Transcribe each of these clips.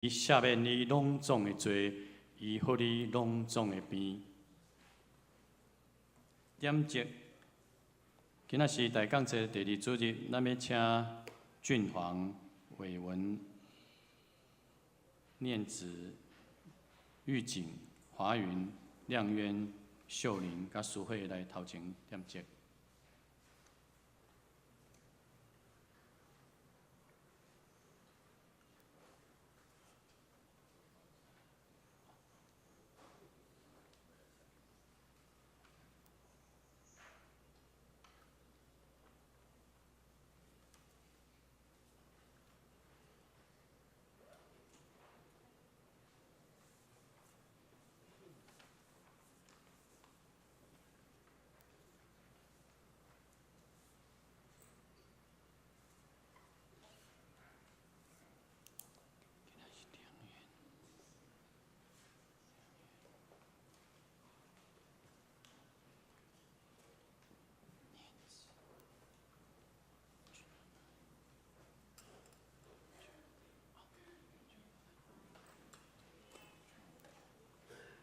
伊赦免你攏總的罪，醫好你攏總的病。點燭，今仔是大降節第二主日，咱欲請俊煌、偉文、念子、玉景、華雲、亮淵、秀玲佮淑慧來頭前點燭。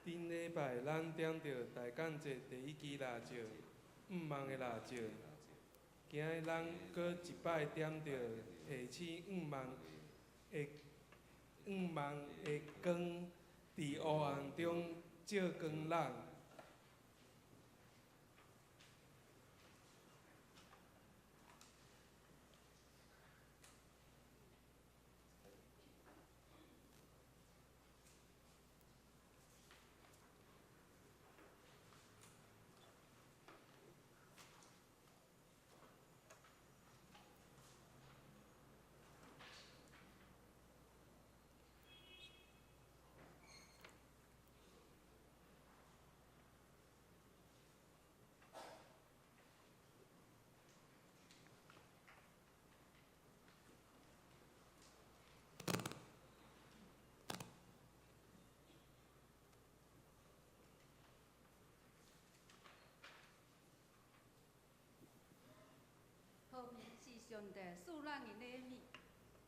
頂禮拜咱點著大降節第一支蠟燭，向望的蠟燭。今仔日咱閣一擺點著提醒向望的光，佇黑暗中照光咱。和平是上帝賜咱的禮物。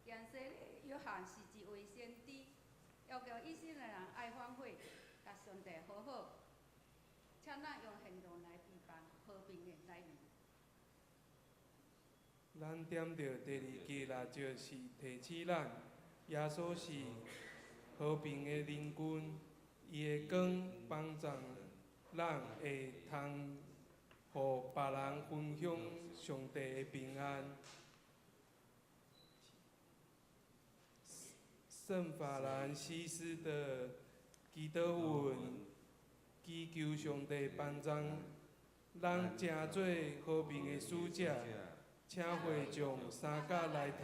行洗禮約翰是一位先知，要求以色列人愛反悔，佮上帝和好。請咱用行動來陪伴和平的來臨。咱點著第二支蠟燭是提醒咱，耶穌是和平的靈君，伊的光幫助咱會通予別人分享上帝的平安。聖法蘭西斯的祈禱文，祈求上帝幫助咱成做和平的使者，請會眾三甲來讀。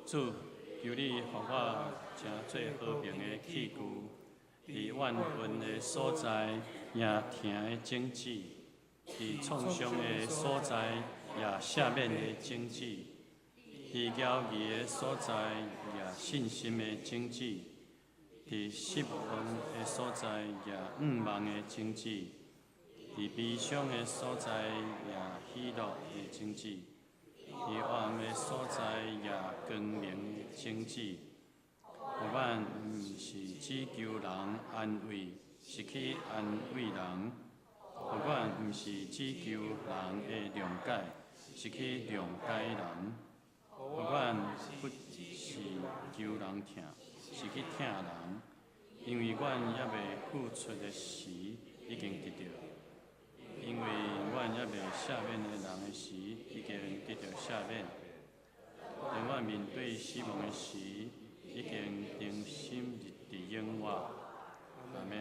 主，求你予我成做和平的器具，佇怨恨的所在，掖疼的種子；佇創傷的所在，掖赦免的種子；佇猶疑的所在，掖信心的種子；佇失望的所在，掖向望的種子；佇悲傷的所在，掖喜樂的種子；佇黑暗的所在，掖光明的種子。予阮毋是只求人安慰，是去安慰人；予阮毋是只求人的諒解，是去諒解人；予阮不是求人疼，是去疼人。因為阮猶未付出的時，已經得著；因為阮猶未赦免的人的時，已經得著赦免。當阮面對死亡的時，已經重新入佇永活。阿們。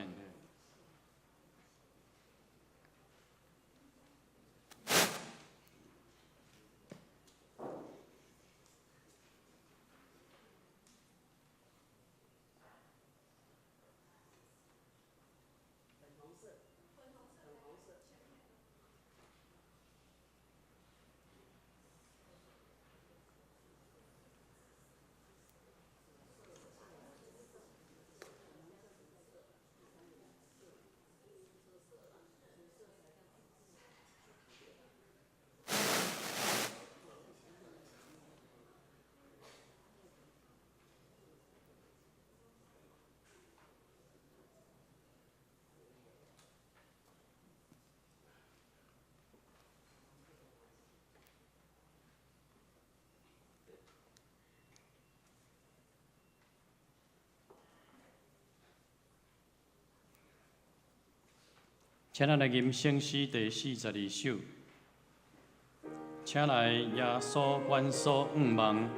請咱來吟聖詩第42首，請來耶穌阮所向望。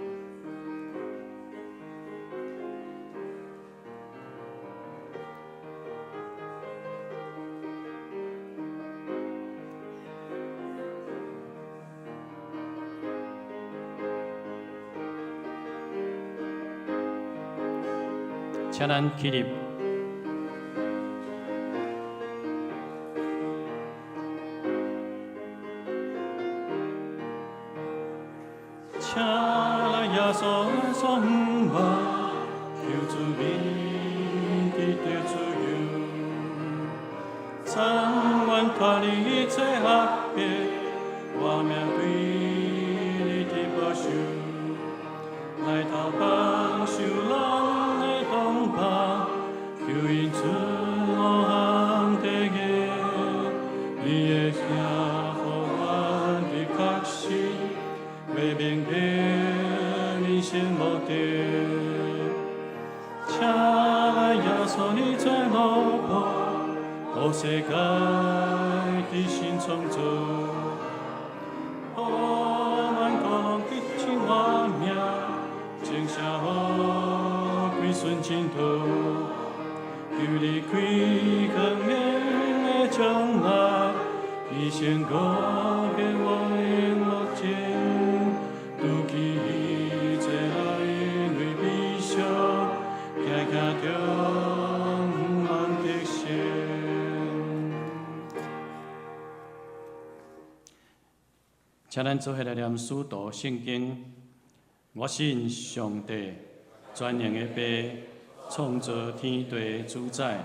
請咱起立。請來耶穌阮所向望，求主免得得自由，暫願脫離一切壓迫，活命對你的保守，來投放受人的同伴，求因主我行的義，你的疼予阮的確信，袂明白人生目的。請來耶穌你做奴僕，予世界的新創造，予萬國攏記起我名，前聲予歸順淨土，求你開光明的將來，你先告別我的目睛，拄起一切愛因為悲傷，行行中望得勝。請咱做伙來念使徒聖經。我信上帝，全能的父，創造天地主宰。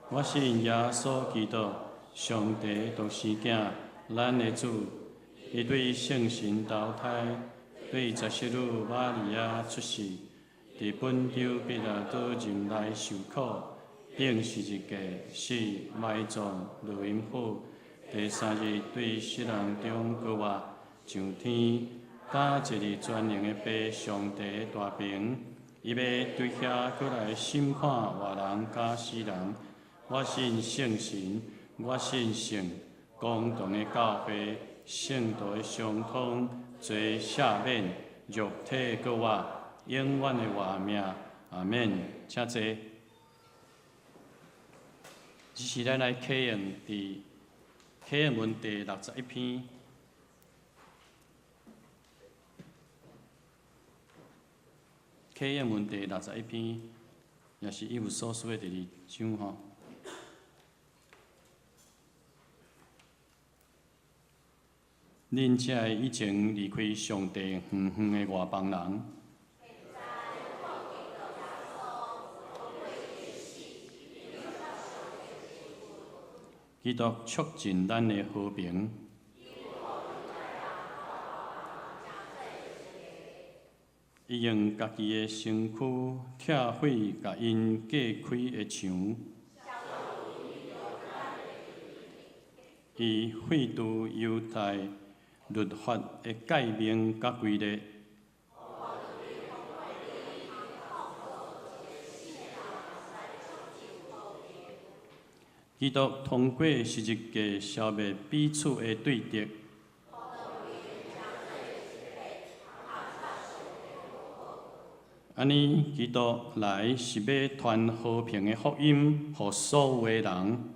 我信耶穌基督，上帝獨生囝，咱的主。伊對聖神投胎，對十四女瑪利亞出世，佇本丟彼拉多忍耐受苦，釘十字架，死埋葬，落陰府，第三日對死人中復活，上天，敢坐佇全能的父上帝大爿，伊欲對遐閣來審判活人佮死人。我信聖神，我信聖公同的教會，聖徒的相通，罪赦免，肉體復活，永遠的活命。阿免。請坐。這是咱來啟用佇啟用文第61篇。啟用文第61篇，也是以弗所書的第二章吼。恁這个以前離開上帝遠遠的外邦人，基督促進咱的和平。伊用家己的身軀拆毀共𪜶隔開的牆，伊廢除猶太律法的誡命佮規例，基督通過十字架消滅彼此的對敵。按呢，基督來是欲傳和平的福音，予所有的人。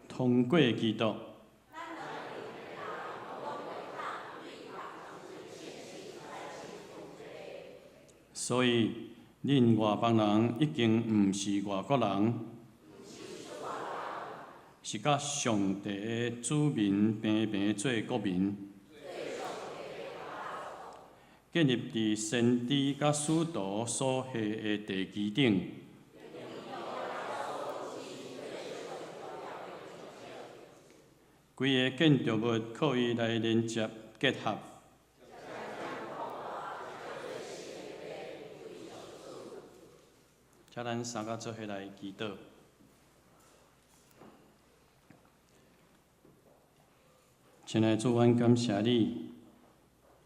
通過基督，所以恁外邦人已經毋是外國人，是佮上帝的子民平平做國民，建立佇先知佮使徒所下的地基頂。規个建築物靠伊來連接結合。請咱三个做伙來祈禱。親愛的主，阮感謝你，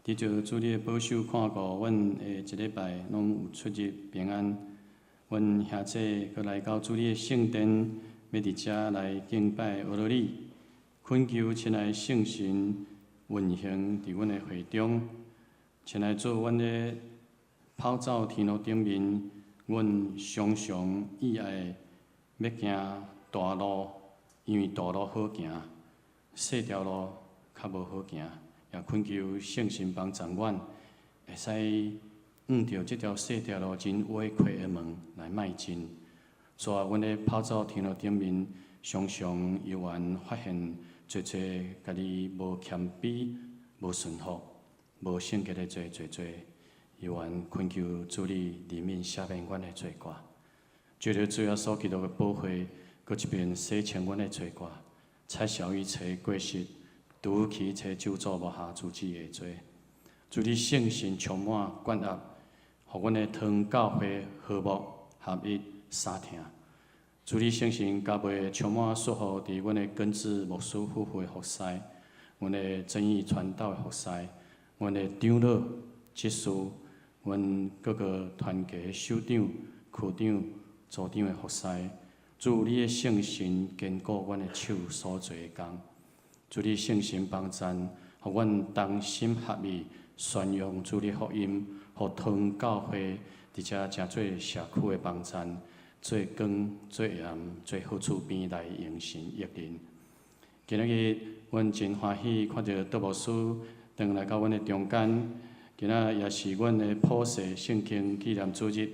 得著主你的保守看顧，阮的一禮拜攏有出入平安。阮兄弟閣來到主你的聖殿，欲佇遮來敬拜阿羅你，懇求親愛聖神運行佇阮的會中，親愛主，阮咧跑走天路頂面，阮常常意愛欲行大路，因為大路好行，細條路較無好行。也懇求聖神幫助阮，會使向著這條細條路真迂迴的門來邁進。主啊，阮咧跑走天路頂面，常常猶原發現濟濟家己無謙卑、無順服、無聖潔的罪，濟濟猶原懇求主你憐憫赦免阮的罪過。藉著主耶穌基督的寶血，閣一遍洗清阮的罪過，擦消一切過失，除去一切咒詛無瑕疵的罪。主你聖神充滿灌壓，予阮的堂教會和睦合一相疼。主你聖神加倍充滿祝福佇阮的根治牧師夫婦的服侍，阮的正義傳道的服侍，阮的長老執事，阮各個團契首長、區長、組長的服侍。主你的聖神堅固阮的手所做的工。主你聖神幫贊，予阮同心合意宣揚主你福音，予堂教會佇遮成做社區的幫贊，做光、做鹽、做好厝邊來榮神益人。今仔日，阮真歡喜看著杜牧師轉來到阮的中間。今仔也是阮的普世聖經紀念主日。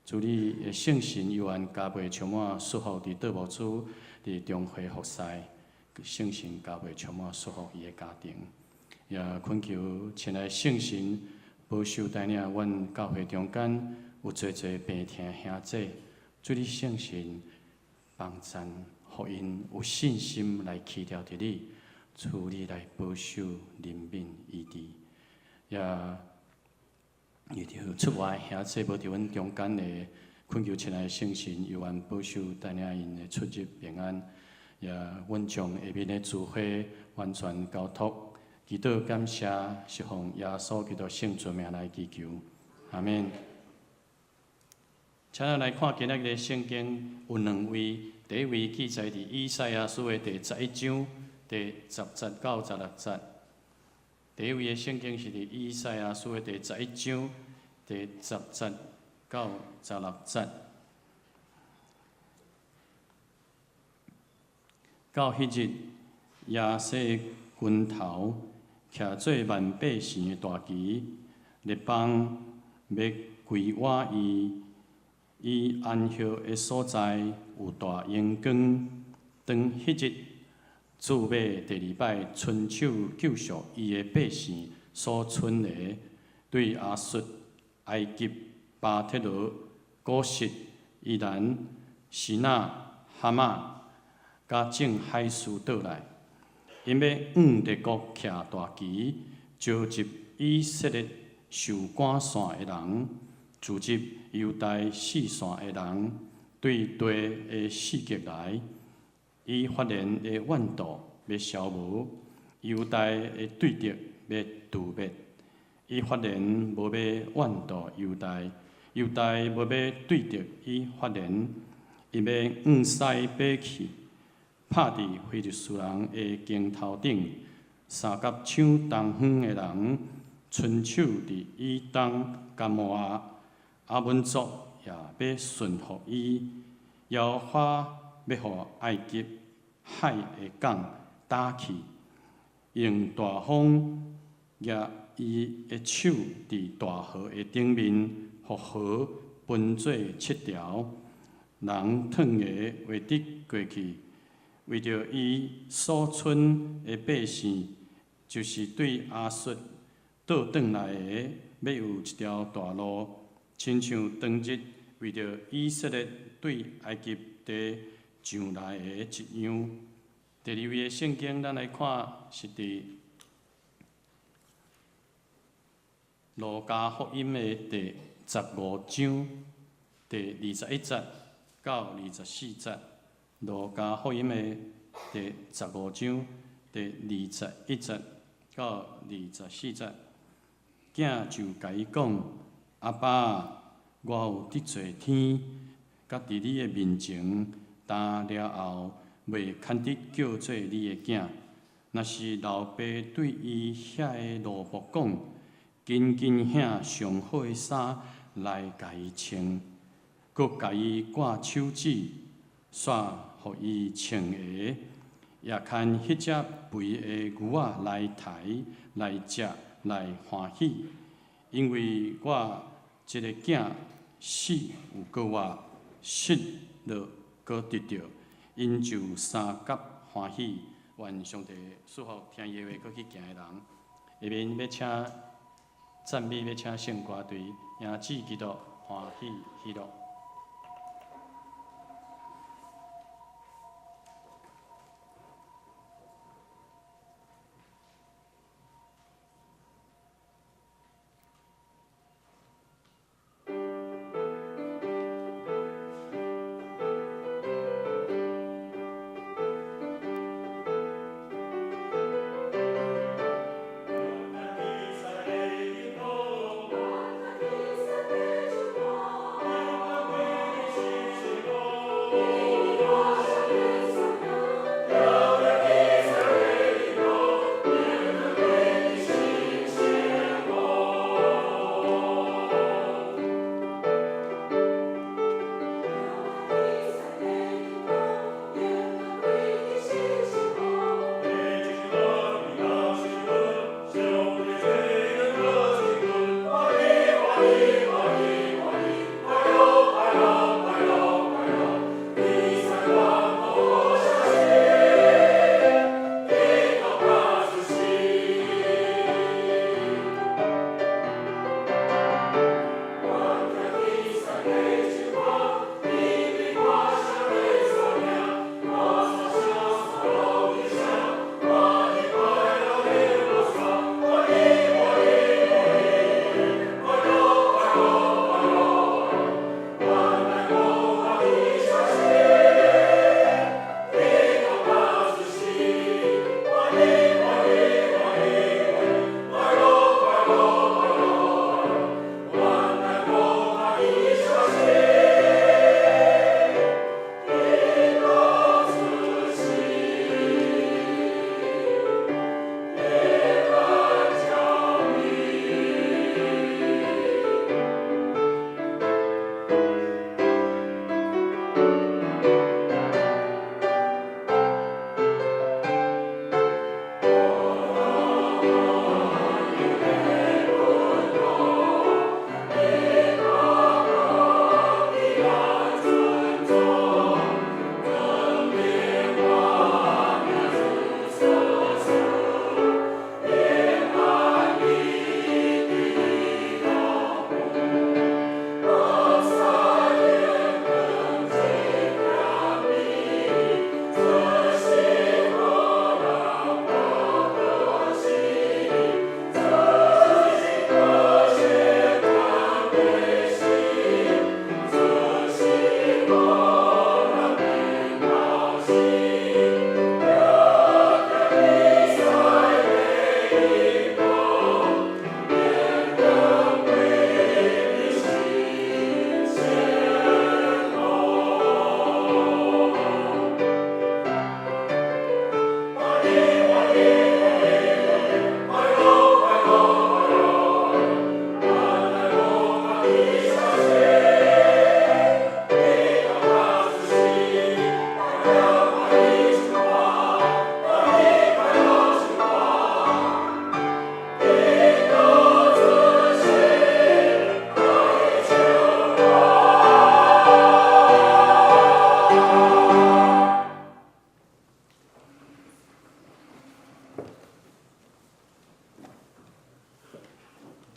主你的聖神猶原加倍充滿祝福佇杜牧師佇中會服侍，聖神加倍充滿祝福伊的家庭。也懇求親愛聖神保守帶領阮教會中間有濟濟病疼兄弟，主你聖神幫贊，予𪜶有信心來期待佇你，主你來保守憐憫醫治。也為著出外兄弟無佇阮中間的，懇求親愛聖神猶原保守帶領𪜶的出入平安。也阮將下面的聚會完全交託，祈禱感謝，是奉耶穌基督聖尊名來祈求，阿們。請咱來看今仔日的聖經有兩位，第一位記載佇以賽亞書的第11章第10節到16節。第一位的聖經是佇以賽亞書的第11章第10節到16節。到彼日，耶西的根頭徛做萬百姓的大旗，列邦欲歸倚伊，伊安歇的所在有大榮光。當彼日，主欲第二擺伸手救贖伊的百姓所剩的，對亞述、埃及、巴特羅、古實、伊蘭、示拿、哈馬，佮眾海事倒來，𪜶欲向列國徛大旗，召集以色列受趕散的人，聚集猶大四散的人，對地的四極來，以法蓮的怨妒欲消無，猶大的對敵欲除滅。以法蓮無欲怨妒猶大，猶大無欲對敵以法蓮，𪜶欲向西爬去。拍佇非利士人的肩頭頂，三角搶東方的人，伸手佇以東佮摩押，亞捫族也欲順服伊，耶和華欲予埃及海的港焦去，用大風舉伊的手佇大河的頂面，予河分做七條，人褪鞋會得過去。為著伊所剩的百姓，就是對亞述倒轉來的，欲有一條大路，親像當日為著以色列對埃及地上來的一樣。第二位的聖經，咱來看是佇路加福音的第15章第21節到24節。路加福音的第15章第21節到24節。囝就共伊講：阿爸，我有得罪天，佮佇你的面前，擔了後袂堪得叫做你的囝。若是老爸對伊遐个奴僕講：緊緊顯上好的衫來共伊穿，閣共伊掛手指，煞予伊穿鞋，也牽彼隻肥的牛仔來刣來食來歡喜，因為我這个囝死又閣活，失落閣得著，𪜶就相佮歡喜。願上帝賜福聽伊的話，閣去行的人。下面欲請讚美，欲請聖歌隊，迎主基督歡喜喜樂。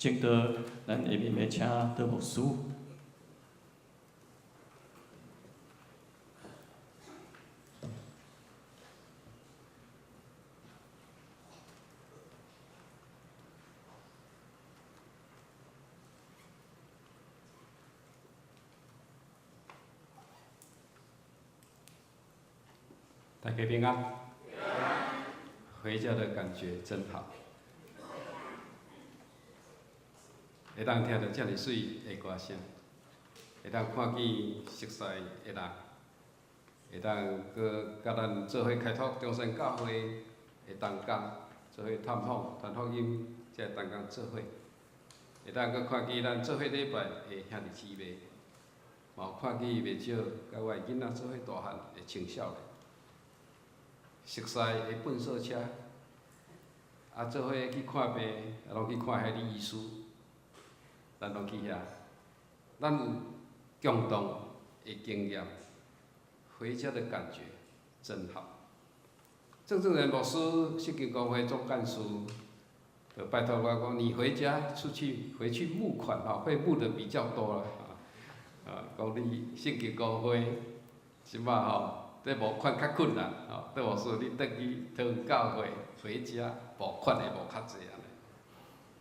證道，咱下面欲請杜牧師。大家平安。回家的感覺真好。會當聽著遮爾媠的歌聲，會當看見熟似的人，會當閣佮咱做伙開拓中山教會的同工做伙探訪、傳福音，這個同工做伙，會當閣看見咱做伙禮拜的兄弟姊妹，嘛有看見袂少佮我的囡仔做伙大漢的青少年，熟似的糞掃車，啊，做伙去看病，啊，攏去看彼李醫師，咱攏去遐，咱有共同的經驗，回家的感覺真好。鄭正仁牧師聖經公會總幹事，就拜託我講，你回家出去回去募款吼，會募得比較多啦。啊，講你聖經公會這擺吼，這募款較困難吼，對牧師你轉去桃教會回家募款會募較濟按呢。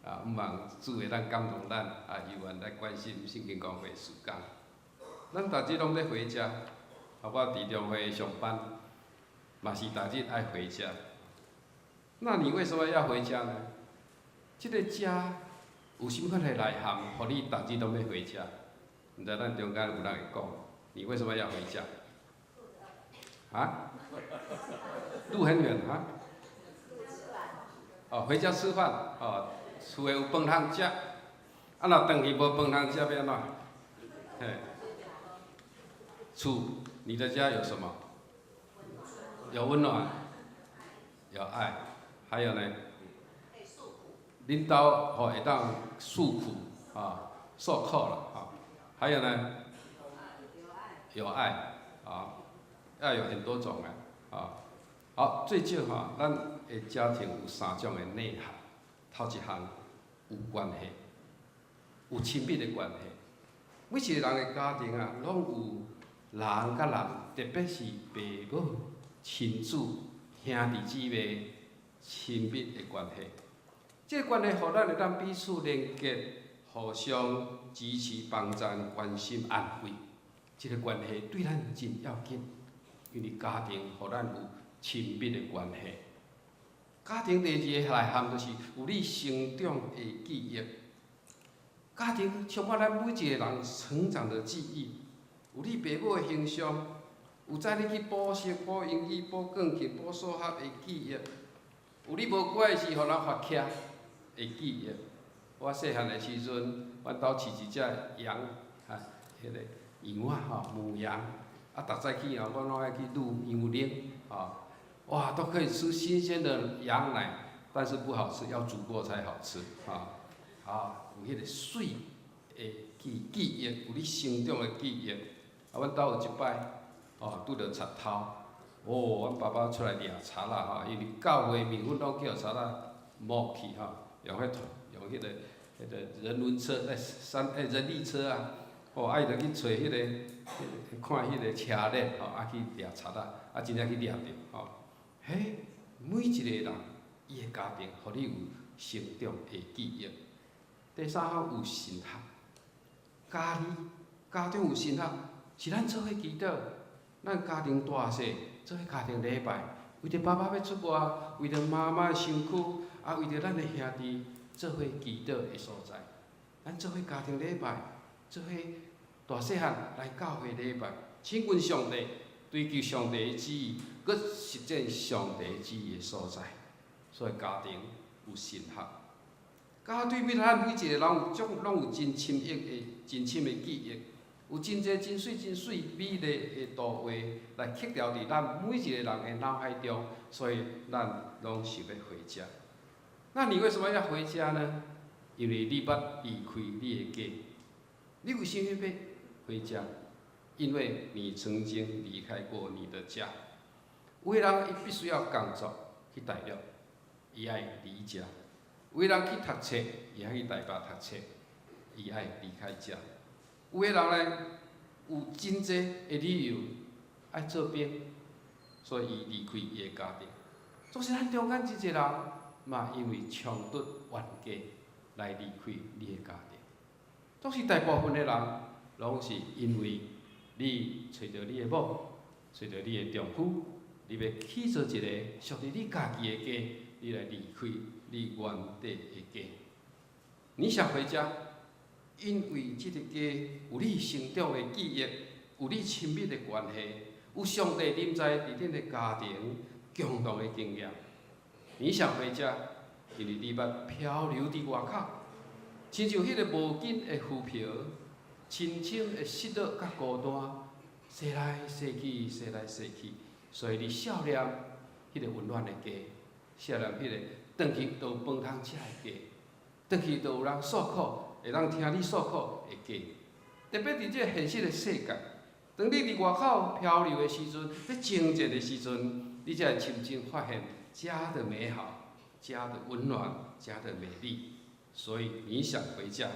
啊，毋望主會當感動咱，啊，猶原來關心聖經公會事工。咱逐日攏咧回家，啊，我佇中會上班，嘛是逐日愛回家。那你為什麼要回家呢？這個家有啥物款的內涵，予你逐日攏欲回家？毋知咱中間有人會講，你為什麼要回家？啊？路很遠啊？哦，回家吃飯，哦，厝內有飯通食，啊，若轉去無飯通食，欲按怎？嘿，厝，你的家有什麼？有溫暖，有愛，還有呢？恁兜吼會當訴苦啊，訴苦啦，啊，還有呢？有愛，啊，要有很多種啊，啊，好，最少吼，咱的家庭有三種的內涵。頭一項有關係，有親密的關係。每一個人的家庭啊，攏有人佮人，特別是爸母、親子、兄弟姊妹親密的關係。這個關係，予咱會當彼此連結，互相支持、幫贊、關心、安慰。這個關係對咱真要緊，因為家庭予咱有親密的關係。家庭第二个內涵就是有你成長的記憶。家庭充滿咱每一個人成長的記憶，有你爸母的形象，有載你去補習、補英語、補鋼琴、補數學的記憶，有你無乖時予人罰徛的記憶。我細漢的時陣，阮兜飼一隻羊，哈，彼個羊仔吼，母羊，啊，逐早起啊，我攏愛去擼羊奶，吼。哇，都可以吃新鮮的羊奶，但是不好吃，要煮過才好吃，哈。啊，有彼個媠的記記憶，有你成長的記憶。啊，阮兜有一擺，哦，拄著賊偷，哦，阮爸爸出來掠賊仔吼，因為教會麵粉攏叫賊仔摸去吼，用彼用彼個人輪車，欸，三欸人力車啊，哦，啊伊就去揣彼個，看彼個車鏈吼，啊去掠賊仔，啊真正去掠著吼。彼每一個人，伊的家庭，予你有成長的記憶。第三項有神學，家裡家中有神學，是咱做伙祈禱，咱家庭大細做伙家庭禮拜，為著爸爸欲出外，為著媽媽的身軀，啊，為著咱的兄弟做伙祈禱的所在。咱做伙家庭禮拜，做伙大細漢來教會禮拜，親近上帝，追求上帝的旨意，閣實踐上帝旨意的所在。所以家庭有神學。家對咱每一個人有種攏有真深刻的、真深的記憶，有真濟真媠真媠美麗的圖畫來刻牢佇咱每一個人的腦海中，所以咱攏想欲回家。那你為什麼要回家呢？因為你捌離開你的家。你為啥物欲回家？因為你曾經離開過你的家。有的人伊必須要工作去大陸，伊愛離家；有的人去讀冊，伊愛去台北讀冊，伊愛離開家。有的人呢，有真濟的理由愛做兵，所以伊離開伊的家庭。總是咱中間真濟人，嘛因為衝突冤家來離開你的家庭。總是大部分的人，攏是因為你揣著你的某，揣著你的丈夫，你欲去做一個屬於你家己的家，你來離開你原底的家。你想回家，因為這个家有你成長的記憶，有你親密的關係，有上帝臨在佇恁的家庭共同的經驗。你想回家，因為你捌漂流佇外口，親像彼个無根的浮萍，深深的失落佮孤單，踅來踅去，踅來踅去，所以你想念彼个溫暖的家，想念彼个轉去都有飯通食的家，轉去都有人訴苦，會當聽你訴苦的家。特別佇這个現實的世界，當你佇外口漂流的時陣，咧征戰的時陣，你才會深深發現家的美好，家的溫暖，家的美麗。所以你想回家。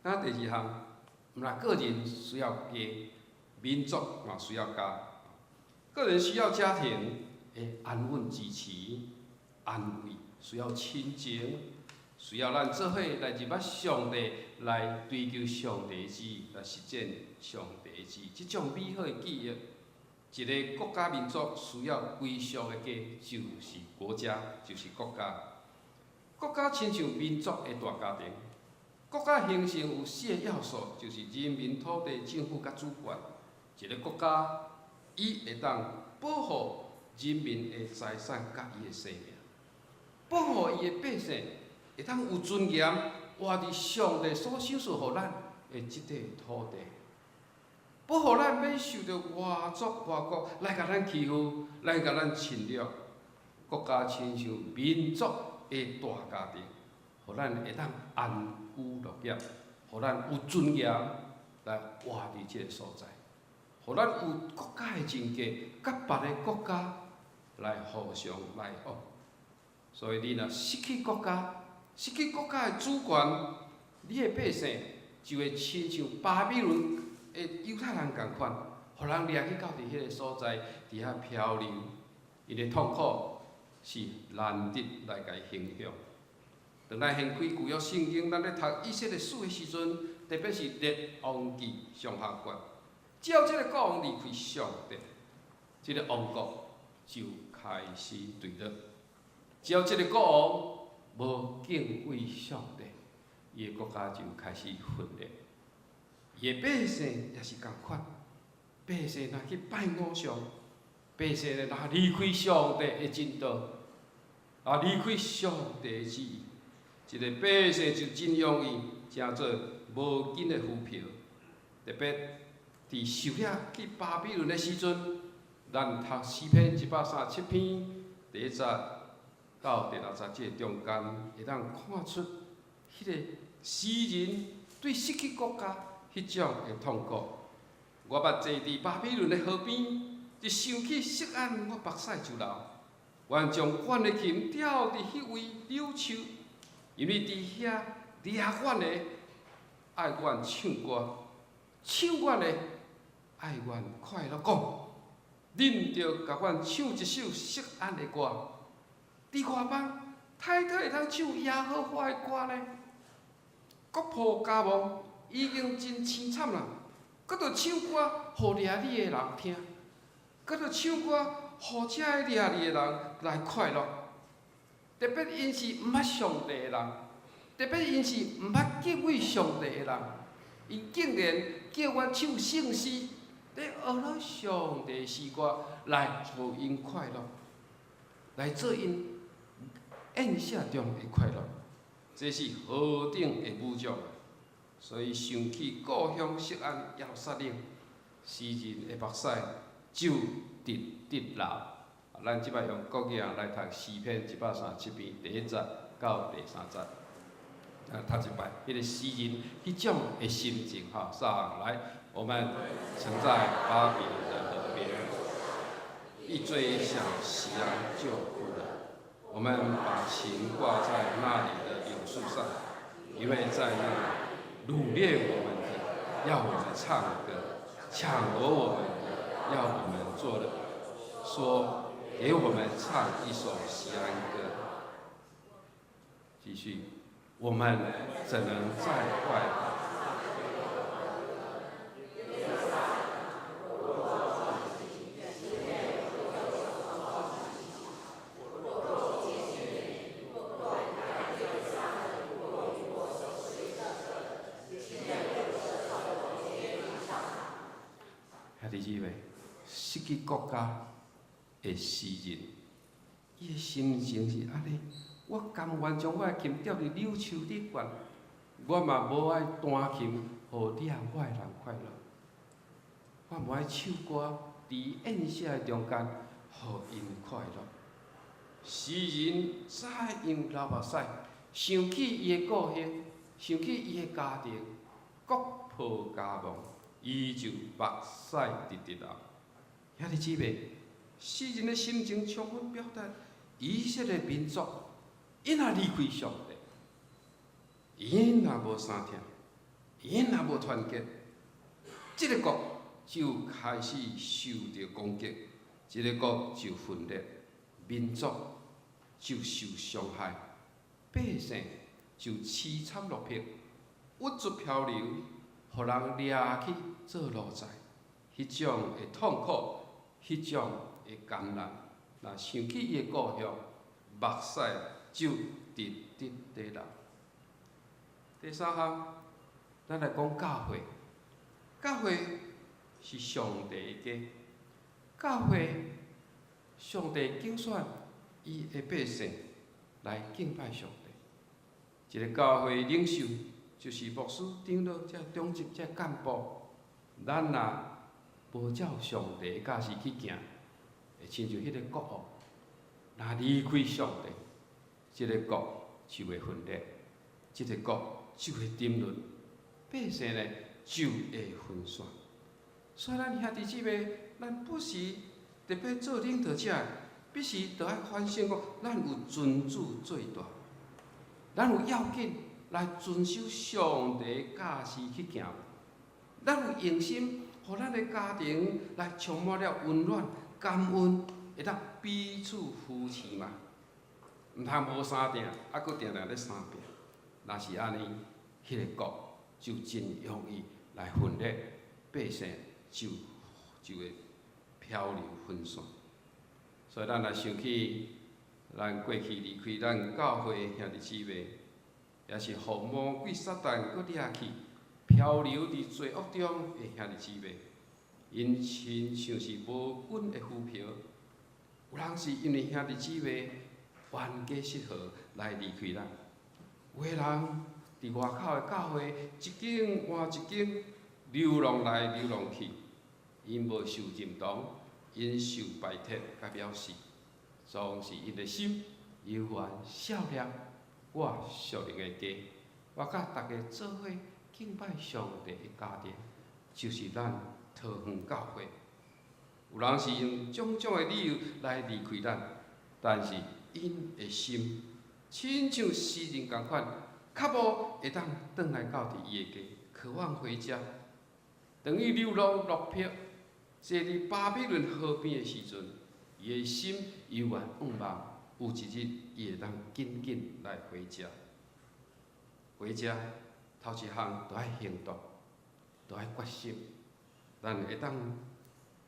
那第二項，毋但個人需要家，民族嘛需要家。個人需要家庭的安穩支持、安慰，需要親情，需要咱做伙來認捌上帝，來追求上帝旨意，來實踐上帝旨意。這種美好的記憶，一个國家民族需要歸屬的家，就是國家，就是國家。國家親像民族的大家庭。國家形成有四个要素，就是人民、土地、政府佮主權。一个國家，伊會當保護人民的財產佮伊的生命，保護伊的百姓會當有尊嚴活佇上帝所賞賜予咱的這塊土地，保護咱免受著外族外國來共咱欺負，來共咱侵略。國家親像民族的大家庭，予咱會當安居樂業，予咱有尊嚴來活佇這个所在，予咱有國家的人格，佮別个國家來互相來往。所以你若失去國家，失去國家的主權，你的百姓就會親像巴比倫的猶太人仝款，予人掠去到佇彼个所在，佇遐漂流，𪜶的痛苦是難得來共形容。當咱掀開舊約聖經，咱咧讀以色列史的時陣，特別是列王紀上下卷，只要這个國王離開上帝，這个王國就開始墜落。只要這个國王無敬畏上帝，伊的國家就開始分裂。伊的百姓也是仝款，百姓若去拜偶像，百姓若離開上帝的真道，啊，離開上帝的旨意，這个百姓就真容易成做無根的浮萍。特別佇受掠去巴比倫的時陣，咱讀詩篇137篇第一節到第六節這个中間，會當看出彼个詩人對失去國家彼種的痛苦。我捌坐佇巴比倫的河邊，一想起錫安，我目屎就流。我將阮的琴吊佇彼位柳樹，因為佇遐掠阮的愛阮唱歌，唱阮的愛阮快樂講，恁著共阮唱一首錫安的歌。佇外邦，太佗會當唱耶和華的歌呢？國破家亡，已經真凄慘啦，閣著唱歌予掠你的人聽，閣著唱歌予這个掠你的人來快樂。特別𪜶是毋捌上帝的人，特別𪜶是毋捌敬畏上帝的人，𪜶竟然叫阮唱聖詩，咧學了上帝詩歌來予𪜶快樂，來做𪜶宴席中的快樂，這是何等的侮辱！所以想起故鄉錫安耶路撒冷，詩人的目屎就直直流。咱這擺用國語來讀詩篇137篇第一節到第三節，啊，讀一擺，彼个詩人彼種的心情吼，上來，我們曾在巴比倫的河邊，一追想錫安就哭了。我們把琴掛在那裡的柳樹上，因為在那擄掠我們的，要我們唱歌；搶奪我們的，要我們作樂。說給我們唱一首錫安歌。繼續，我們怎能在外？弟姊妹，失去國家的詩人，伊的心情是按呢：我甘願將我的琴吊佇柳樹頂懸，我嘛無愛彈琴，予掠我的人快樂。我無愛唱歌，佇宴席的中間，予𪜶快樂。詩人怎樣流目屎，想起伊的故鄉，想起伊的家庭，國破家亡，伊就目屎直直流。兄弟姊妹，詩人的心情充分表達以色列民族，𪜶若離開上帝，𪜶若無相疼，𪜶若無團結，這个國就開始受著攻擊，這个國就分裂，民族就受傷害，百姓就淒慘落魄，鬱卒漂流，予人掠去做奴才，彼種的痛苦，彼種的艱難，若想起伊的故鄉，目屎就直直地流。第三項，咱來講教會。教會是上帝的家，教會上帝揀選伊的百姓來敬拜上帝。一个教會領袖就是牧師、長老、這長執、這幹部。咱若無照上帝的教示去行，會親像彼个國王，若離開上帝，這个國就會分裂，這个國就會沉淪，百姓呢就會分散。所以咱兄弟姊妹，咱不時特別做領導者，必須著愛反省講，咱有尊主最大，咱有要緊來遵守上帝教示去行，咱有用心，予咱的家庭來充滿了溫暖、感恩，會當彼此扶持嘛。毋通無相疼，啊，閣定定咧相拚。若是按呢，彼个國就真容易來分裂，百姓就會漂流分散。所以咱若想起咱過去離開咱教會兄弟姊妹，也是予魔鬼撒旦閣掠去，漂流佇罪惡中的兄弟姊妹，𪜶親像是無根的浮萍。有人是因為兄弟姊妹冤家失和來離開咱，有的人佇外口的教會一間換一間，流浪來流浪去，𪜶無受認同，𪜶受排斥佮藐視，總是𪜶的心猶原想念我屬靈的家，我佮大家做伙敬拜上帝的家庭，就是咱桃園教會。有人是用種種的理由來離開咱，但是𪜶的心親像詩人仝款，較無會當轉來到佇伊的家，渴望回家。當伊流浪落魄，坐佇巴比倫河邊的時陣，伊的心猶原向望，有一日伊會當緊緊來回家。回家頭一項著愛行動，著愛決心，咱會當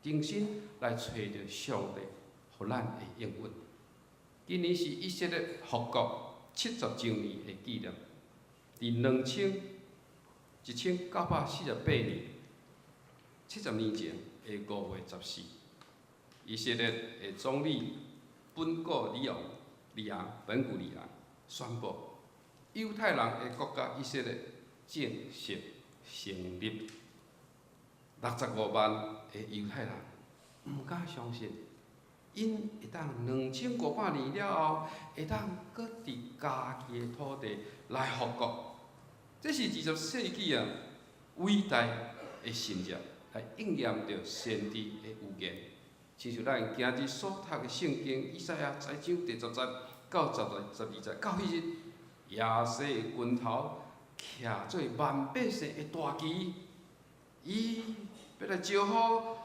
重新來揣著上帝，予咱的應允。今年是以色列復國70週年的紀念，佇1948年，70年前的5月14，以色列的總理本古里昂、里昂、本古里昂宣布，猶太人的國家以色列正式成立。65萬的猶太人毋敢相信，𪜶會當2500年了後，會當閣佇家己的土地來復國。這是20世紀啊偉大的神跡，來應驗著先知的預言。親像咱今日所讀的聖經，以賽亞十一章第10節到12節，到彼日，耶西的根頭徛做萬百姓的大旗，伊欲來招呼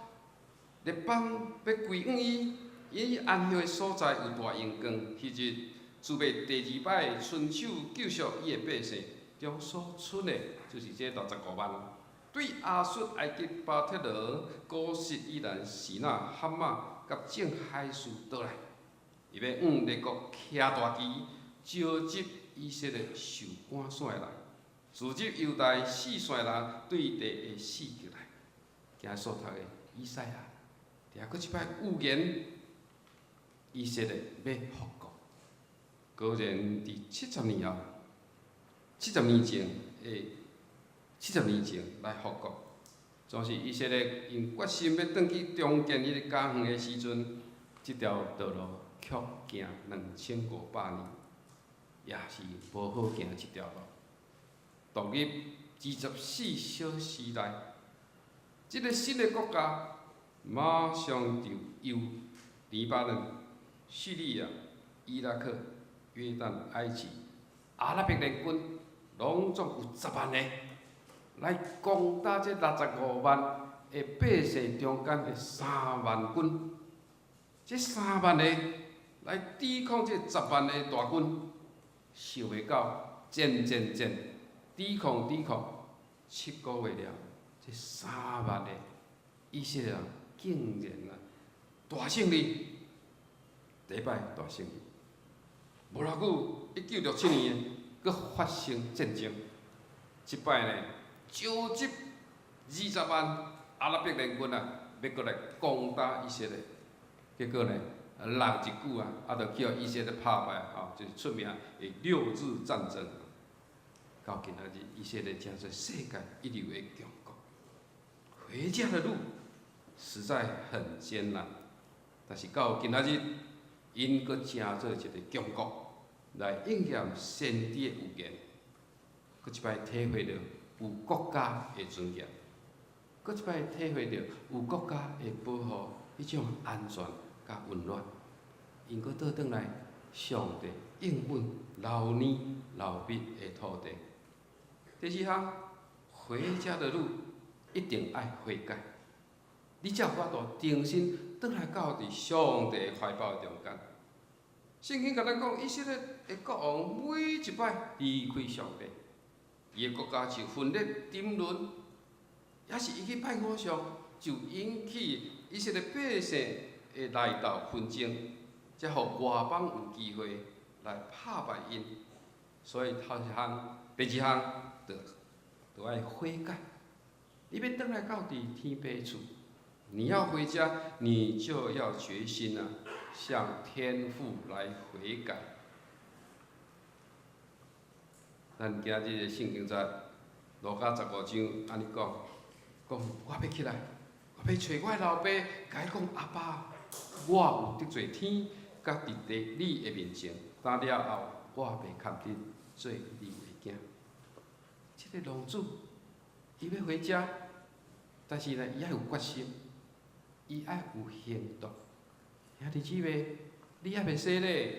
列邦欲歸向伊，伊安歇的所在有大榮光。彼日，主欲第二擺伸手救贖伊的百姓中所剩的，就是這65萬。對亞述、埃及、巴特羅、古實、以蘭、示拿、哈馬佮眾海事倒來，伊欲向列國徛大旗，召集以色列受趕散的人，聚集猶大四散的人對地的四極來。今日所讀的以以賽亞，佇遐閣一擺預言以色列欲復國。果然佇70年後，70年前的70年前來復國，總是以色列𪜶決心欲轉去重建彼个家園的時陣，這條道路卻行2500年，也是無好行這條路。獨立24小時內，這个新的國家馬上就由黎巴嫩、敘利亞、伊拉克、約旦、埃及、阿拉伯聯軍，攏總有10萬个來攻打這65萬的百姓中間的三萬軍。這三萬个來抵抗這十萬个大軍，想袂到戰戰戰，抵抗抵抗7個月了，這三萬个以色列人竟然啊大勝利，第一擺大勝利。無偌久，1967年，閣發生戰爭，這擺呢，召集20萬阿拉伯聯軍啊，欲閣來攻打以色列，結果呢，落一久啊，啊，就去予以色列拍敗，吼，就是出名的六日戰爭。到今仔日，以色列成做世界一流的強國。回家的路實在很艱難，但是到今仔日，𪜶閣成做一个強國，來應驗先知的預言，閣一擺體會著有國家的尊嚴，閣一擺體會著有國家的保護，彼種安全佮溫暖。𪜶閣倒轉來，上帝應允流奶流蜜的土地。第四項，回家的路一定愛悔改，你才有法度重新轉來到佇上帝懷抱的中間。聖經共咱講，以色列的國王每一擺離開上帝，伊的國家就分裂沉淪，抑是伊去拜偶像，就引起以色列百姓的內鬥紛爭，才予外邦有機會來拍敗𪜶。所以頭一項、第二項，就愛悔改。你欲轉來到佇天父厝，你要回家，你就要決心啊，向天父來悔改。咱今日的聖經節，路加15章按呢講，講我欲起來，我欲揣我的老爸，共伊講阿爸，我有得罪天，佮佇地你的面前，今了後我袂堪得做你的囝。這个浪子，伊欲回家，但是呢，伊愛有決心，伊愛有行動。兄弟姊妹，你猶未洗禮，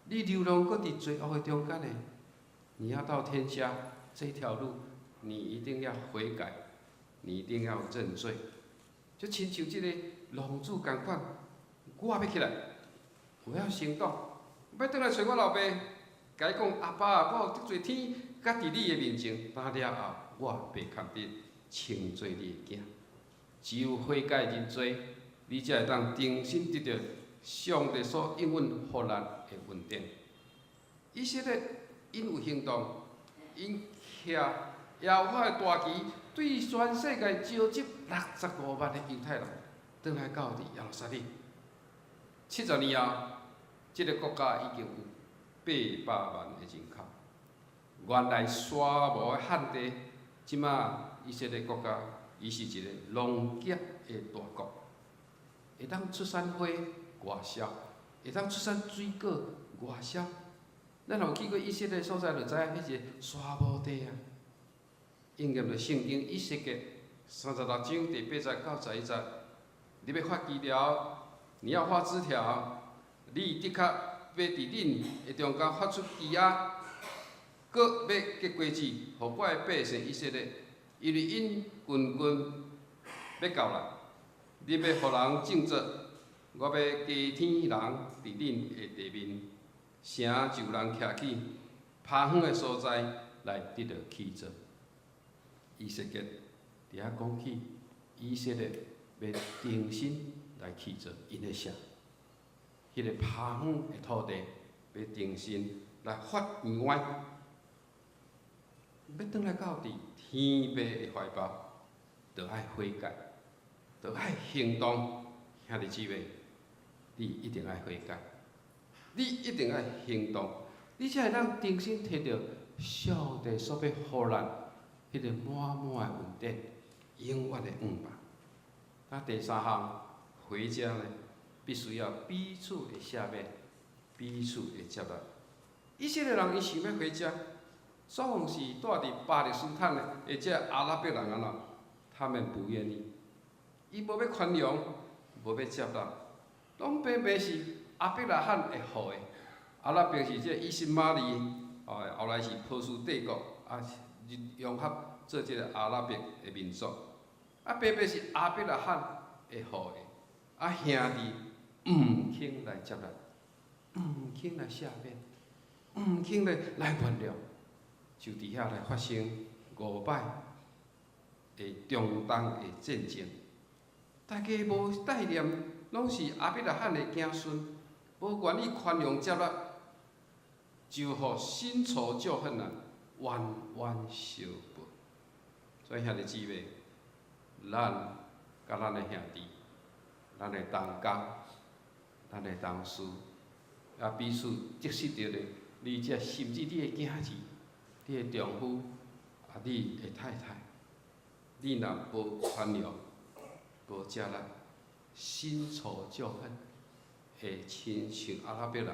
你流浪閣佇罪惡的中間呢？你要到天家這條路，你一定要悔改，你一定要認罪。就親像這个浪子仝款，我欲起來，我要行動，欲轉來揣我老爸，共伊講阿爸，我有得罪天，佮佇你的面前，今了後我袂堪得稱做你的囝。只有悔改認罪，你才會當重新得著上帝所應允予咱的恩典。以色列𪜶有行動，𪜶徛耶和華的大旗，對全世界召集65萬的猶太人，轉來到佇耶路撒冷。70年後，這个國家已經有800萬的人口。原來沙漠的旱地，這馬以色列國家，伊是一个農業的大國，會當出產花外銷，會當出產水果外銷。咱若有去過以色列所在，就知影彼是沙漠地啊。應驗著聖經以西結36章第8節到11節，你欲發字條，你要發字條，你的確欲佇恁的中間發出旗仔，閣欲結果子，予我的百姓以色列，因為𪜶群群欲到來，你欲予人靜坐，我欲加添人佇恁的地面，城就有人徛起，拍遠的所在來得著起造。以西結佇遐講起，以色列欲重新來起造𪜶的城，彼个拍遠的土地欲重新來發搖歪，欲轉來到佇天父的懷抱，就愛悔改，就愛行動。兄弟姊妹，你一定愛悔改，你一定愛行動，你才會當重新提著上帝所欲予咱彼個滿滿的恩典，永遠的向望。啊，第三項，回家呢，必須要彼此的赦免，彼此的接納。以色列人伊想欲回家，總是蹛佇巴勒斯坦的，或者阿拉伯人按怎，他們不願意，伊無欲寬容，無欲接納，攏平平是亞伯拉罕的後裔，阿拉伯是這個以實瑪利，哦，後來是波斯帝國，啊，融合做這個阿拉伯的民族，啊，平平是亞伯拉罕的後裔，啊，兄弟毋肯來接納，毋肯來赦免，毋肯來原諒，就佇遐來發生五擺的中東的戰爭。大家無帶念，攏是亞伯拉罕的子孫，無願意寬容接納，就予新仇舊恨啊，冤冤相報。所以兄弟姊妹，咱佮咱的兄弟、咱的同工、咱的同事，啊彼此得失著咧，你這甚至你的囝兒、你的丈夫、啊你的太太，你若無寬容、無接納，新仇舊恨，會親像阿拉伯人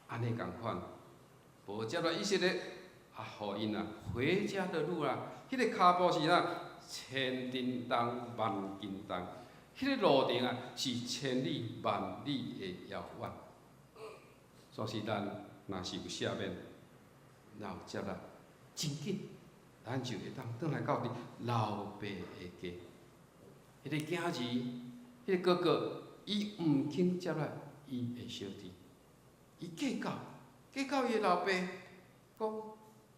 按呢仝款，無接納以色列，啊，予𪜶啊回家的路啊，彼個跤步是啥？千斤重萬斤重，彼個路程啊是千里萬里的遙遠。所以咱若是有赦免，若有接納，真緊，咱就會當轉來到佇老爸的家。彼個囝兒，彼個哥哥，伊毋肯接納伊的小弟，伊計較，計較伊的老爸，講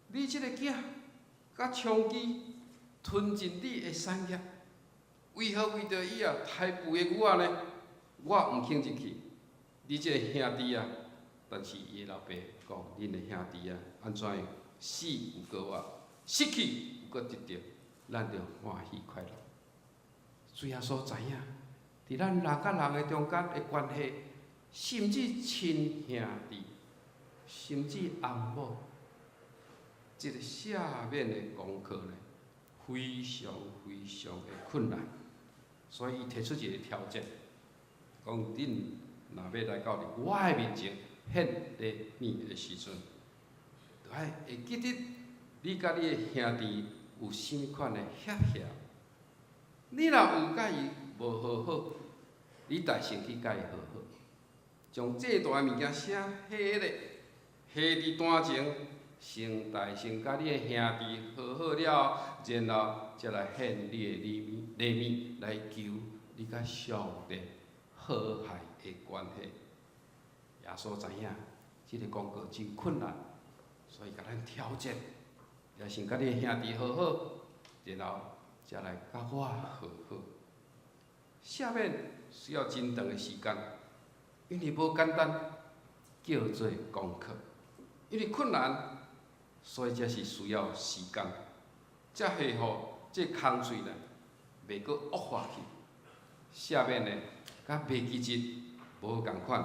你這個囝佮娼妓吞進你的產業，為何為著伊啊刣肥的牛仔呢？我毋肯入去。你這個兄弟啊，但是伊的老爸講，恁的兄弟啊，按怎樣？死有閣活，失去有閣得著，咱著歡喜快樂。主耶穌知影，佇咱人佮人的中間的關係，甚至親兄弟，甚至翁某，這個赦免的功課呢，非常非常的困難。所以伊提出一個挑戰，講恁若欲來到佇我的面前獻禮物的時陣，著愛會記得你佮你的兄弟有啥物款的嫌隙。你若有佮伊無和好，你代先去佮伊和好，將祭壇的物件寫下咧，下佇壇前，先代先佮你的兄弟和好了，然後才來獻你的禮物，禮物來求你佮上帝和諧的關係。耶穌知影這個功課真困難，所以共咱挑戰，也先佮你的兄弟和好，然後才來佮我和好。赦免需要真長的時間，因為無簡單，叫做功課。因為困難，所以才是需要時間，才會予這空喙呢，袂閣惡化去。赦免呢，佮袂記日無仝款，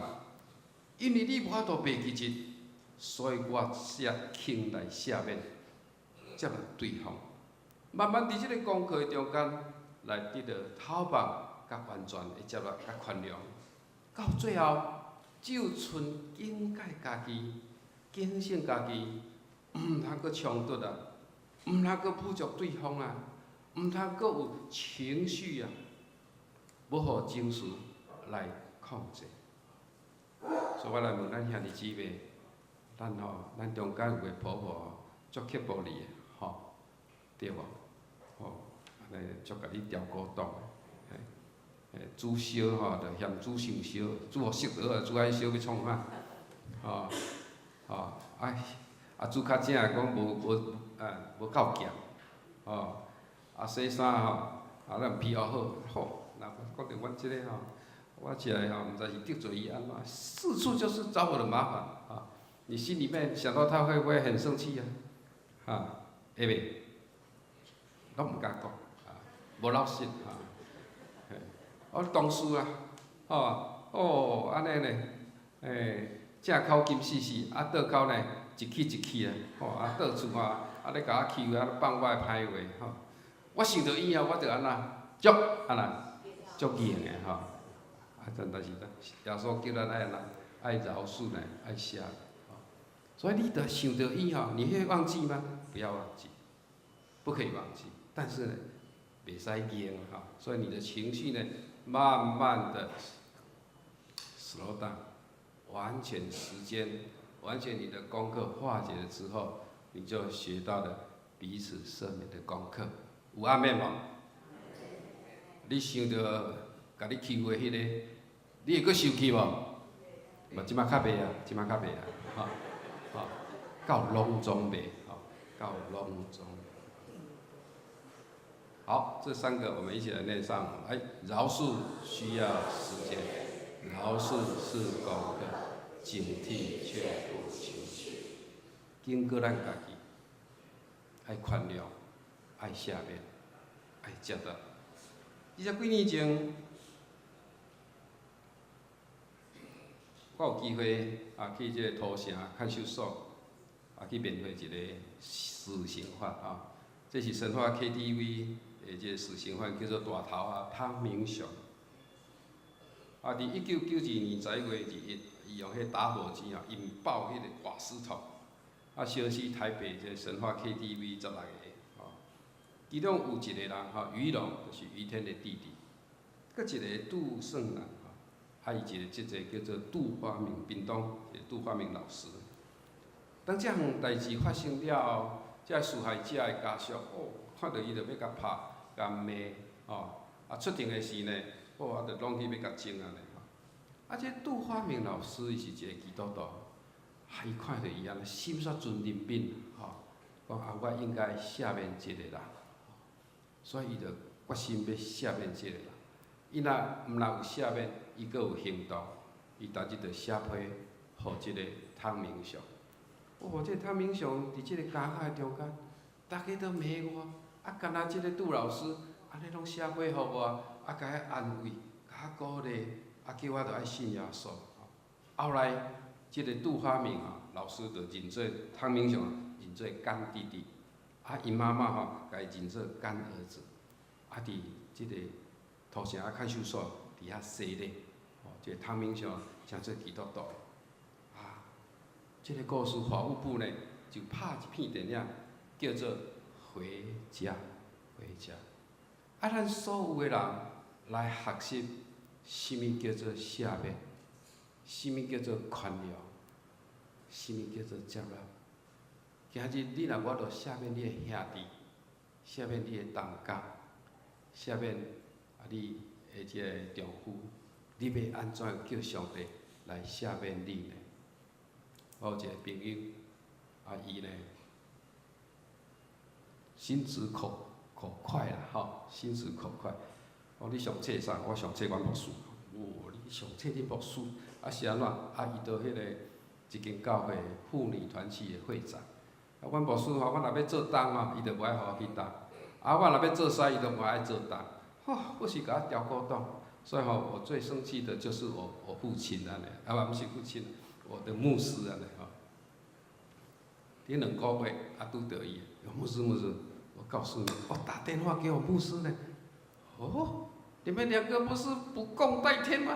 因為你無法度袂記日，所以我才肯來赦免，接納對方。慢慢佇這個功課的中間，來得到透放、佮完全的接納、佮寬容，到最後，只有賰警戒家己、警醒家己，毋通閣衝突啊，毋通閣侮辱對方啊，毋通閣有情緒啊，無予情緒來控制。所以我來問咱兄弟姊妹，咱吼，咱中間有個婆婆足刻薄你的，吼，對無？吼，按呢足共你刁古董的，嘿，煮燒吼，就嫌煮傷燒，煮予熟就好，煮愛燒欲創啥？吼，吼，啊啊煮較正，講無無啊無夠鹹，吼，啊洗衫吼，啊咱皮膚好，吼，若講著阮這個吼，我食的吼，毋知是得罪伊按怎，四處就是找我的麻煩，啊，你心裡面想到他會不會很生氣啊？哈，會袂？攏毋敢講，啊，無老實，啊，我同事啊，吼，哦，按呢呢，欸，正口金死死，啊倒口呢一氣一氣啊，吼，啊倒厝啊，啊咧共我欺負，啊放我的歹話，吼。我想著伊哦，我就按怎，足按怎，足硬的吼。啊，但是耶穌叫咱愛按怎，愛饒恕呢，愛赦，吼。所以你著想著伊吼，你會忘記嗎？不要忘記，不可以忘記。但是呢，袂使硬吼，所以你的情緒呢，慢慢的 slow down，完全時間，完全你的功課化解了之後，你就學到了彼此赦免的功課。有阿們無？你想著共你欺負的彼个，你會閣生氣無？嘛，這馬較袂啊，這馬較袂啊，吼，吼，到攏總袂，吼，到攏總。好，這三個我們一起來念上。哎，饒恕需要時間，饒恕是功課，警惕卻不情緒。經過咱家己，愛寬容，愛赦免，愛接納。20幾年前，我有機會啊去這個土城看守所，啊去面會一個死刑犯啊。這是神話 KTV 的這個死刑犯，叫做大頭仔湯明雄。啊，佇1992年11月21，伊用彼打火機啊引爆彼個瓦斯桶，啊燒死台北這個神話 KTV 16個，吼。其中有一個人吼，於龍，就是於天的弟弟，閣一個杜勝男，吼，啊伊一個姐姐叫做杜發明，屏東一個杜發明老師。當這項代誌發生了後，這受害者的家屬，哦，看著伊就欲共拍、共罵，吼，啊出庭的時呢，哦，啊就攏去欲共整按呢，吼。啊，這杜發明老師伊是一個基督徒，啊，伊看著伊按呢，心煞真憐憫，吼，講啊，我應該赦免這個人，所以伊就決心欲赦免這個人。伊若毋若有赦免，伊閣有行動，伊逐日就寫批予這個湯明雄。哦，這個湯明雄佇這個監獄的中間，逐家都罵我，啊，干焦這個杜老師，按呢攏寫批予我，啊，共我安慰，共我鼓勵，啊，叫我著愛信耶穌。後來，這個杜發明啊，老師就認做湯明雄，認做乾弟弟，啊，𪜶媽媽吼，共伊認做乾兒子，啊，佇這個土城仔看守所佇遐洗禮，吼，這個湯明雄成做基督徒。啊，這個故事法務部呢，就拍一片電影，叫做《回家》，回家。啊，咱所有的人來學習，啥物叫做赦免，啥物叫做寬容，啥物叫做接納。今日你若無法度赦免你的兄弟，赦免你的同工，赦免啊你的這個丈夫，你欲按怎叫上帝來赦免你呢？我有一個朋友，啊伊呢，心直口口快啦，吼，心直口快。講你上冊啥？我上冊阮牧師。哦，你上冊恁牧師，啊是按怎？啊伊做彼個一間教會婦女團契的會長。啊，阮牧師吼，我若欲做東吼，伊就無愛予我去東。啊，我若欲做西，伊就無愛做東。吼，不是共我刁古董。所以吼，我最生氣的就是我父親按呢，啊，毋是父親，我的牧師按呢吼。頂2個月啊，拄著伊，牧師牧師，我告訴你，我打電話給我牧師呢。哦，你們兩個不是不共戴天嗎？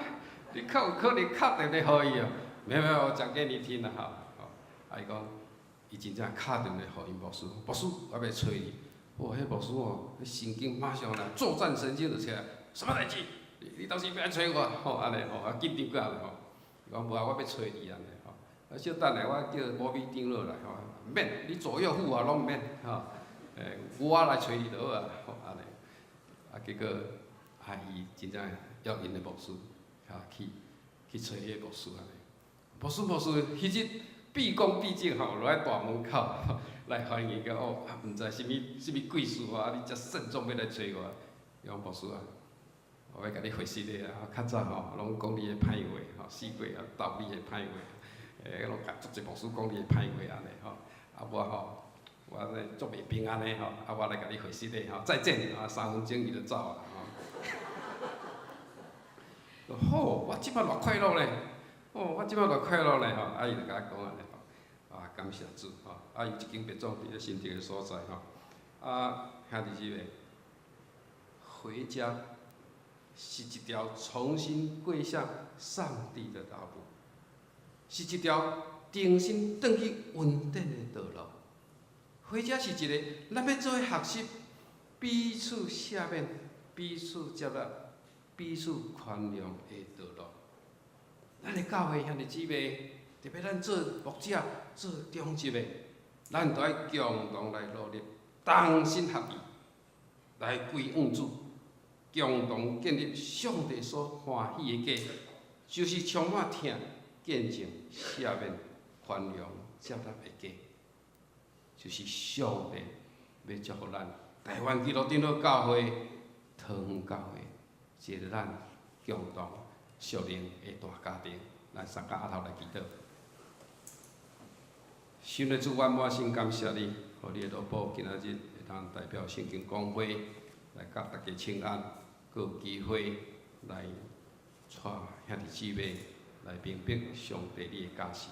你較有可能敲電話予伊哦。沒有沒有，我講給你聽啦吼。啊，伊講，伊真正敲電話予𪜶牧師，牧師，我欲揣你。哦，彼牧師哦，神經馬上來，作戰神經就起來，啥物代誌？你當時欲按揣我？吼，按呢吼，啊緊張甲吼。伊講無啊，我欲揣你按呢吼。啊，小等下，我叫無米長老來吼，毋免，你左右護法攏毋免吼。欸，我來揣你就好啊，吼按呢。啊，結果啊，伊真正約𪜶的牧師，啊去揣彼個牧師按呢。牧師牧師，彼日畢恭畢敬吼，落來大門口來歡迎講哦，毋知啥物啥物貴事吼，啊你遮慎重欲來揣我。伊講牧師啊，我欲共你回信的啊，較早吼攏講你的歹話吼，死過啊鬥你的歹話，欸，攏共足濟牧師講你的歹話按呢吼，啊我吼，我呢足袂平安的吼，啊我來共你回信的吼，再見啊，3分鐘伊就走啊吼。好，我這擺偌快樂咧，哦，我這擺偌快樂咧吼，啊，伊就共我講按呢吼，啊，感謝主吼，啊，伊一間別總佇咧新竹的所在吼，啊，兄弟姊妹，回家是一條重新歸向上帝的道路，是一條重新轉去恩典的道路。回家是一个咱欲做伙學習彼此赦免、彼此接納、彼此寬容的道路。咱的教會兄弟姊妹，特別咱做牧者、做長執的，咱都愛共同來努力，同心合意來歸向主，共同建立上帝所歡喜的家，就是充滿疼、見證、赦免、寬容、接納的家。就是上帝欲祝福咱台灣基督長老教會、桃園教會，一個咱共同屬靈的大家庭。咱三個阿頭來祈禱。神的主，阮滿心感謝你，予你的奴僕今仔日會當代表聖經公會來佮大家請安，閣有機會來帶兄弟姊妹來明白上帝你的教示。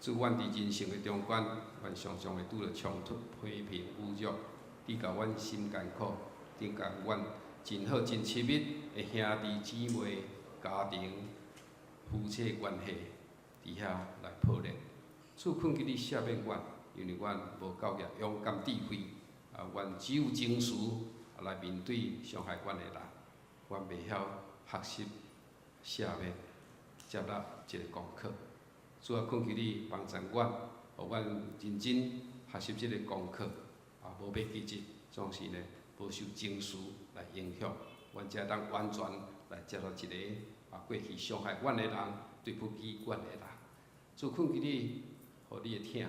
主，阮佇人生的中間，阮常常會拄著衝突、批評、侮辱，你共阮心艱苦，你共阮真好、真親密的兄弟姊妹、家庭、夫妻關係，佇遐來破裂。主懇求你赦免阮，因為阮無夠額勇敢智慧，啊，阮只有情緒來面對傷害阮的人，阮袂曉學習赦免、接納這个功課。主啊，懇求你幫助阮，予阮認真學習這個功課，啊，無欲記得，總是呢，無受情緒來影響，阮才會當完全來接納一个啊過去傷害阮的人，對不起阮的人。主懇求你，予你的疼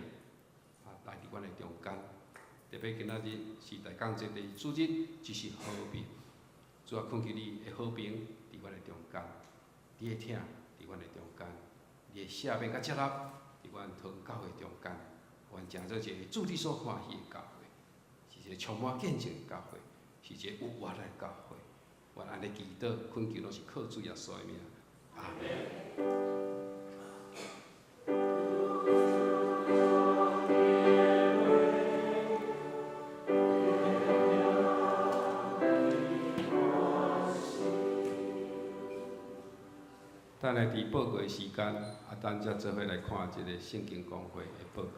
啊來佇阮的中間，特別今仔日是大講節的主日，就是和平。主啊，懇求你的和平佇阮的中間，你的疼佇阮的中間，你的赦免佮接納佇阮桃園教會中間，阮成做一个主你所歡喜的教會，是一个充滿見證的教會，是一個有活力的教會。阮按呢祈禱，懇求攏是靠主耶穌的名，阿們。等下佇報告的時間，啊，咱才做伙來看這個聖經公會的報告。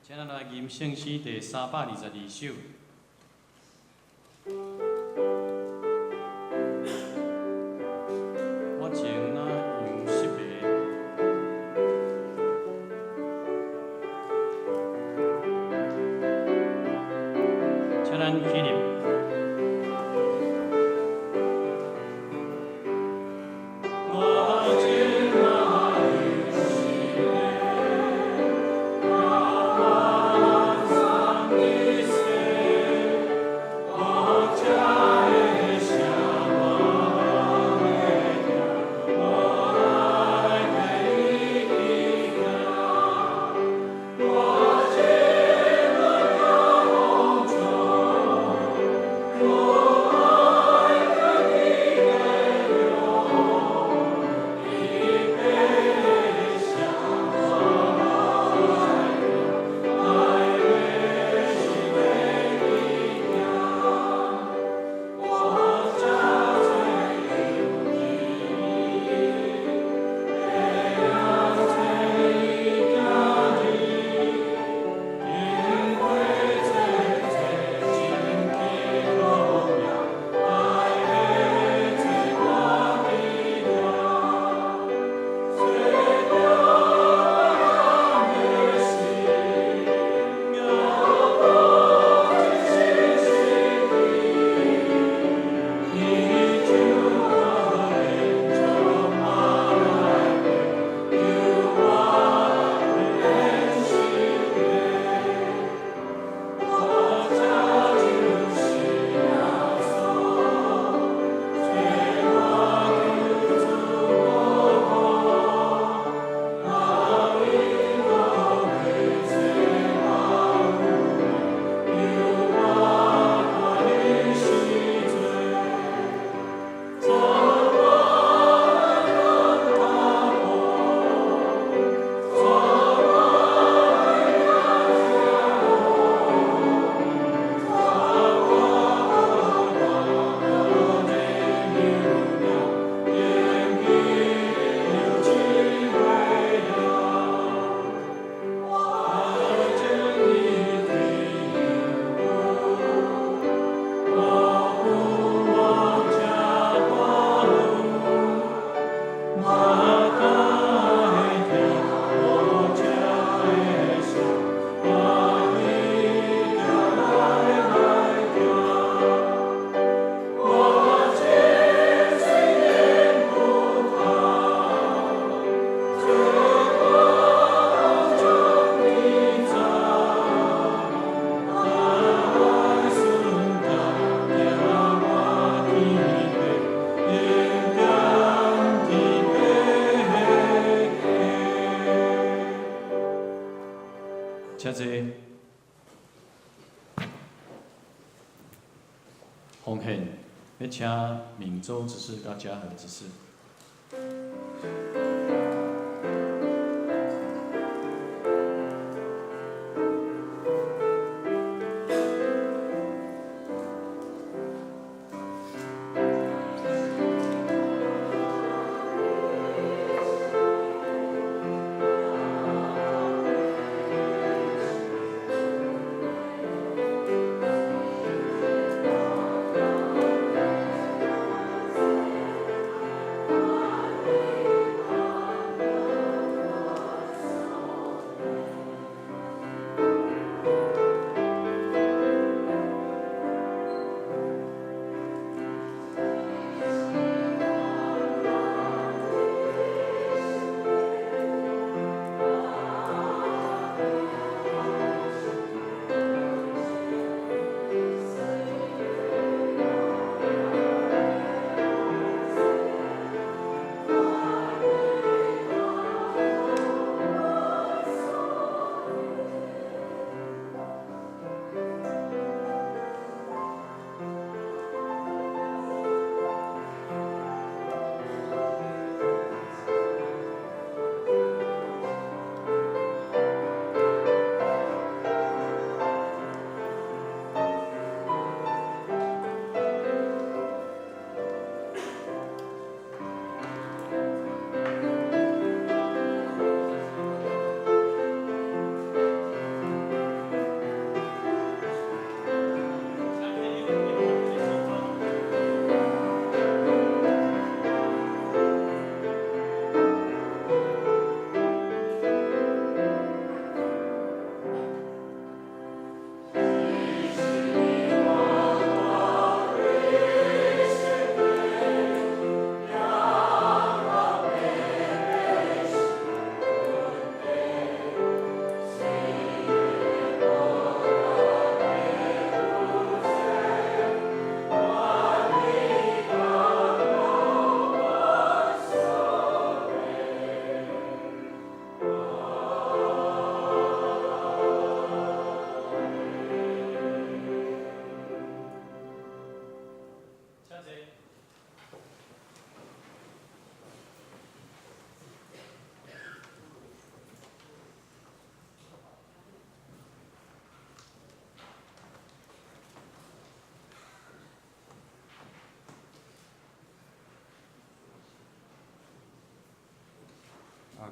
請咱來吟聖詩第322首。我情若樣失迷。請咱起立。我情若樣失迷，我送你死，我將请坐。奉献，欲请闽州执事佮嘉禾执事。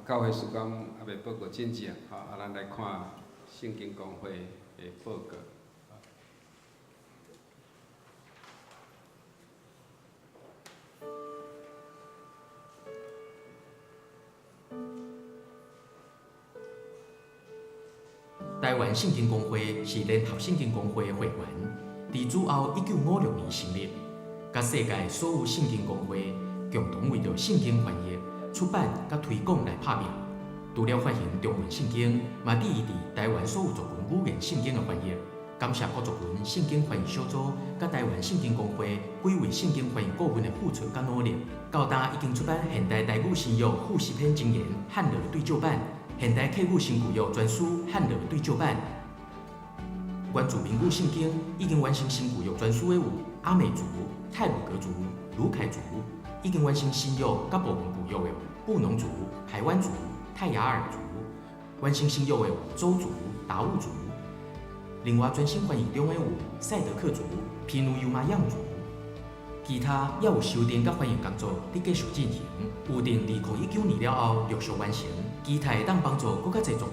教會時間猶未報告進前，吼，啊，咱來看聖經公會的報告。台灣聖經公會是聯合聖經公會會員，佇主後1956年成立，佮世界所有聖經公會共同為著聖經翻譯、出版佮推廣來拍拚。除了發行中文聖經，嘛致力佇台灣所有族群語言聖經的翻譯。感謝各族群聖經翻譯小組佮台灣聖經公會幾位聖經翻譯顧問的付出佮努力。到今已經出版現代台語新約附詩篇箴言漢羅對照版、現代客語新舊約全書漢羅對照版。原住民語聖經已經完成新舊約全書的有阿美族、太魯閣族、魯凱族；已經完成新約佮部分舊約的有布農族、排灣族、泰雅爾族；完成新約的有鄒族、達悟族。另外，全新翻譯中的有賽德克族、皮努尤瑪樣族。其他也有修訂佮翻譯工作佇繼續進行，有定2019年了後陸續完成。期待會當幫助閣較濟族群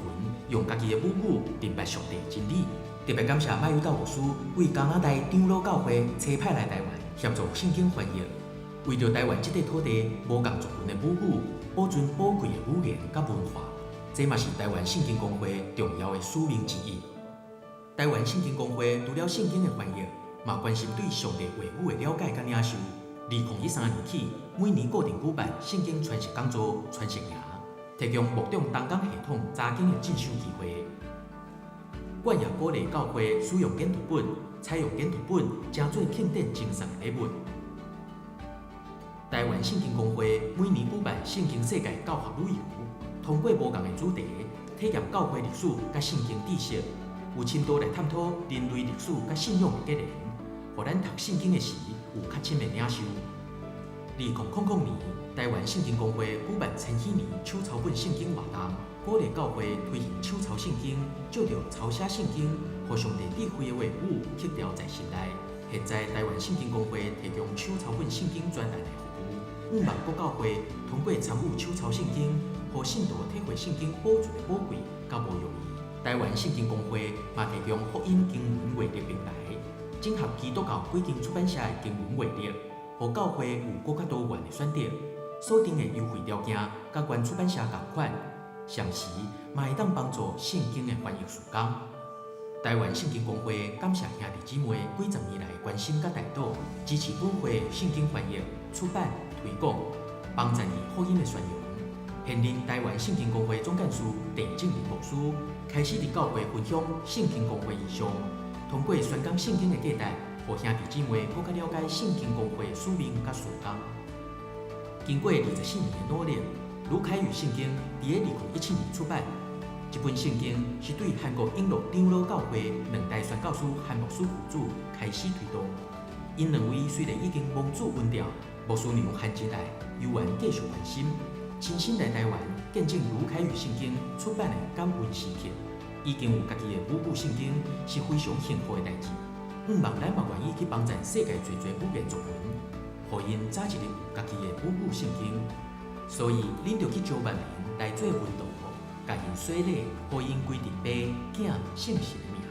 用家己的母語明白上帝的真理。特別感謝麥有道牧師為加拿大長老教會差派來台灣協助聖經翻譯。為著臺灣這塊土地無仝族群的母語，保存寶貴的語言佮文化，這嘛是臺灣聖經公會重要的使命之一。臺灣聖經公會除了聖經的翻譯，嘛關心對上帝話語的了解佮領受。2013年起，每年固定舉辦聖經傳釋講座、傳釋營，提供牧長同工系統查經的進修機會。阮也鼓勵教會使用簡牘本，採用簡牘本，誠做慶典贈送的禮物。臺灣聖經公會每年舉辦聖經世界教學旅遊，通過無仝的主題，體驗教會歷史佮聖經知識，有深度來探討人類歷史佮信仰的結連，予咱讀聖經的時有較深的領受。2000年，臺灣聖經公會舉辦千禧年手抄本聖經活動，鼓勵教會推行手抄聖經，藉著抄寫聖經，予上帝智慧的話語刻雕在心內。現在臺灣聖經公會提供手抄本聖經專案的服務，向望各教會通過參與手抄聖經，予信徒體會聖經保存的寶貴佮無容易。臺灣聖經公會嘛提供福音經文閱讀平台，整合基督教幾間出版社的經文閱讀，予教會有閣較多元的選擇。鎖定的優惠條件，佮原出版社仝款，同時嘛會當幫助聖經的翻譯事工。臺灣聖經公會感謝兄弟姊妹幾十年來關心佮代禱，支持本會聖經翻譯、出版、推廣，幫贊佇福音的宣揚。現任臺灣聖經公會總幹事鄭正仁牧師開始佇教會分享聖經公會異象，通過宣講聖經的價值，予兄弟姊妹閣較了解聖經公會使命佮事工。經過24年的努力，盧凱語聖經佇咧2017年出版。這本聖經是對韓國永樂長老教會兩代宣教師韓牧師父子開始推動。𪜶兩位雖然已經蒙主恩召，牧師娘韓真愛猶原繼續關心，親身來臺灣見證盧凱語聖經出版的感恩時刻。已經有家己的母語聖經是非常幸福的代誌。向望咱嘛願意去幫贊世界濟濟語言族群，予𪜶早一日有家己的母語聖經。所以，恁著去招萬民來做門徒，共𪜶洗禮，予𪜶歸佇父、囝、聖神的名。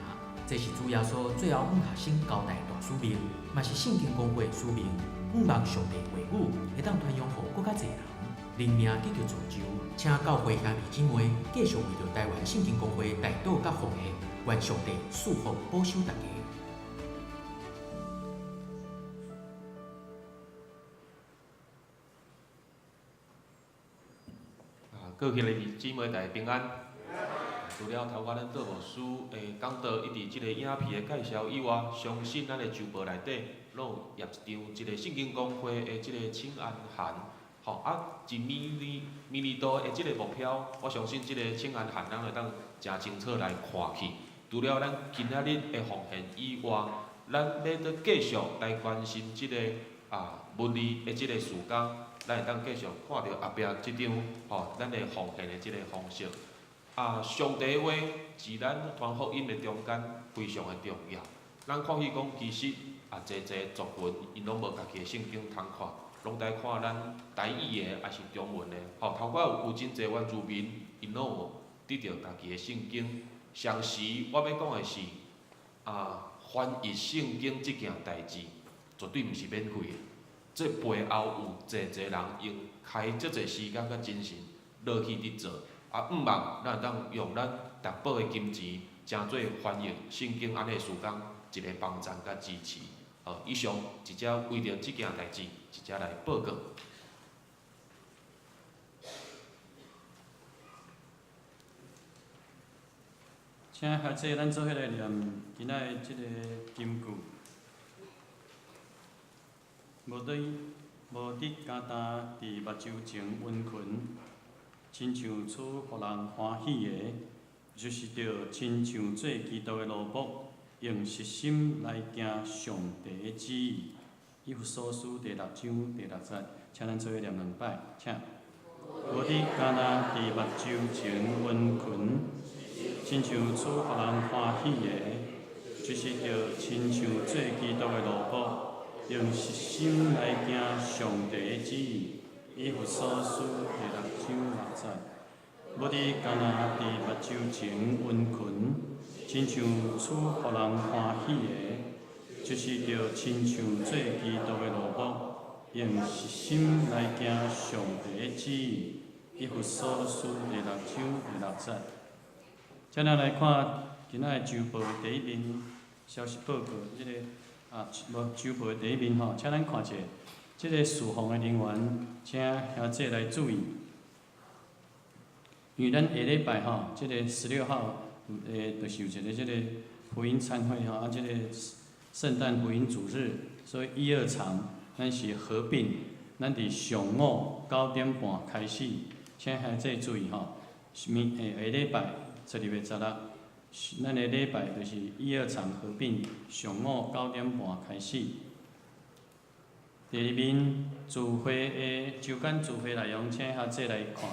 這是主耶穌最後向學生交代大使命，嘛是聖經公會的使命。向望上帝話語會當傳揚予閣較濟人，靈命得著造就。請教會兄弟姊妹繼續為著臺灣聖經公會代禱佮奉獻，願上帝賜福保守大家。啊，各位兄弟姊妹，大家平安。除了頭拄咱杜牧師的講道以及這個影片的介紹以外，相信咱的周報內底攏有頁一張這個聖經公會的這個請安函。吼啊，一明年明年度的這個目標，我相信這個請安函咱會當誠清楚來看去。除了咱今仔日的奉獻以外，咱欲閣繼續來關心這個啊文字的這個事工，咱會當繼續看著後壁這張吼咱的奉獻的這個方式。啊，上帝話佇咱傳福音的中間非常的重要。咱看彼講，其實啊，濟濟族群𪜶攏無家己的聖經通看，攏在看咱台語的，抑是中文的。吼，頭拄有真濟原住民，𪜶攏有得著家己的聖經。同時，我欲講的是，啊，翻譯聖經這件代誌絕對毋是免費的，這背後有濟濟人用開足濟時間佮精神落去佇做。啊，向望咱會當用咱淡薄的金錢，成做翻譯聖經按呢事工一个幫贊佮支持。好，以上一隻為著這件代誌，一隻來報告。請孩子，咱做伙來念今仔的這個金句。無佇無佇敢焦佇目睭前昀睏，親像賜予人歡喜的，就是著親像做基督的奴僕，用實心來行上帝的旨意。以弗所書第六章第六節，請咱做伙念兩擺，請。無佇敢焦佇目睭前昀睏，親像賜予人歡喜的，就是著親像做基督的奴僕，用實心來行上帝的旨意。以弗所書第六章六節，無佇敢焦佇目睭前昀睏，親像賜予人歡喜的，就是著親像做基督的奴僕，用心來行上帝的旨意。以弗所書第六章第六節。接咱來看今仔的週報第一面消息報告，這個啊，無週報的第一面吼，請咱看者，這個侍奉的人員，請兄弟來注意，因為咱下禮拜吼，這個16號，就是有一個這個福音餐會吼，啊，這個聖誕福音主日，所以一二場咱是合併，咱佇上午9點半開始，請兄弟注意吼，明下下禮拜12月16，咱的禮拜就是一二場合併，上午九點半開始。第二面聚會的週間聚會內容，請兄弟來看。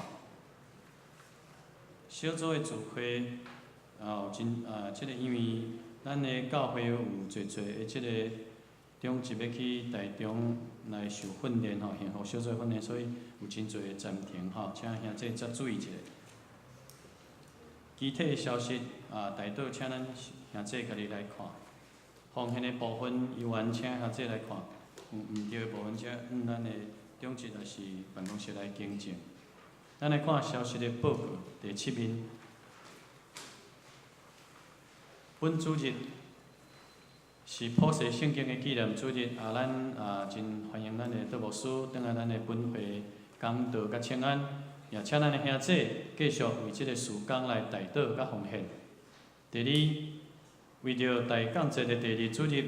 小組的聚會啊，真啊，這個因為咱的教會有濟濟的這個長執欲去台中來受訓練吼，幸福小組訓練，所以有真濟的暫停吼，請兄弟再注意一下。其他的消息啊，代禱請咱兄弟家己來看。奉獻的部分，猶原請兄弟來看，有毋對的部分，請咱的長執抑是辦公室來更正。咱來看消息的報告第七面。本主日是普世聖經的紀念主日，啊，咱啊真歡迎咱的杜牧師轉來咱的本會講道佮請安，也請咱的兄弟繼續為這個事工來代禱佮奉獻。第二，為著大降節的第二主日，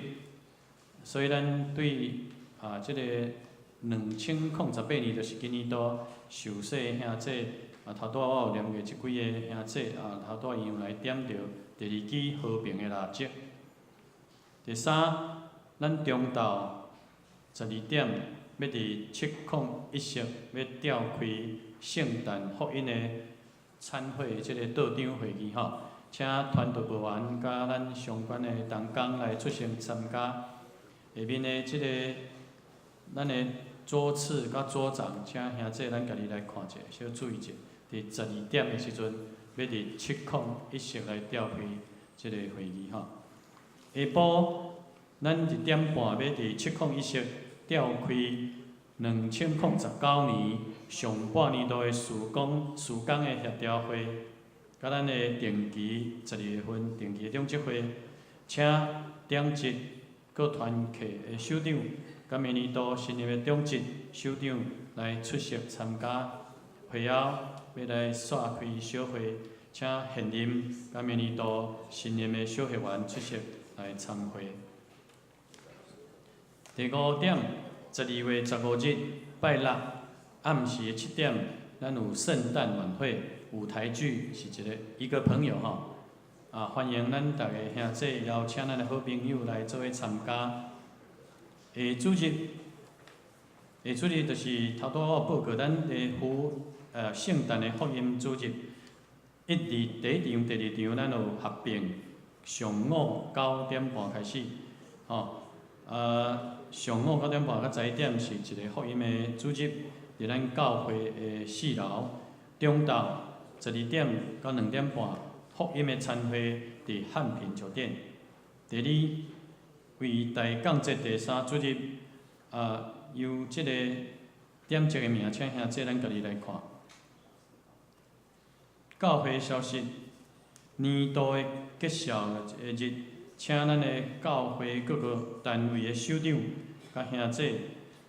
所以咱對啊這個2018年，就是今年度受洗的兄弟，啊，頭拄仔我有念過這幾个兄弟，啊，頭拄仔𪜶有來點著第二支和平的蠟燭。第三，咱中晝12點欲佇701室欲召開聖誕福音的餐會的這个桌長會議吼，請傳道部員佮咱相關的同工來出席參加。下面的這個咱的桌次佮桌長，請兄弟咱家己來看者，小注意者。佇12點的時陣，欲佇701室來召開這个會議吼。下晡，咱1點半欲佇701室召開2019年上半年度的事工的協調會，佮咱的定期12月份定期的長執會，請長執各團契的首長，佮明年度新任的長執首長來出席參加。會後欲來煞開小會，請現任佮明年度新任的小會員出席來參會。第五點，12月15日拜六暗時的7點，咱有聖誕晚會舞台劇，是一个一个朋友吼，啊，歡迎咱逐个兄弟邀請咱的好朋友來做伙參加。下主日，下主日就是頭拄仔我有報告，咱的福聖誕的福音主日，一二第一場、第二場咱有合併，上午九點半開始，吼，啊，上午九點半到11點是一个福音的主日，佇咱教會的四樓。中晝12點到2點半，福音的餐會佇漢品酒店。第二，為大降節第三主日，啊，由這个點這个名，請兄弟咱家己來看。教會消息，年度的績效的日，請咱的教會各個單位的首長佮兄弟，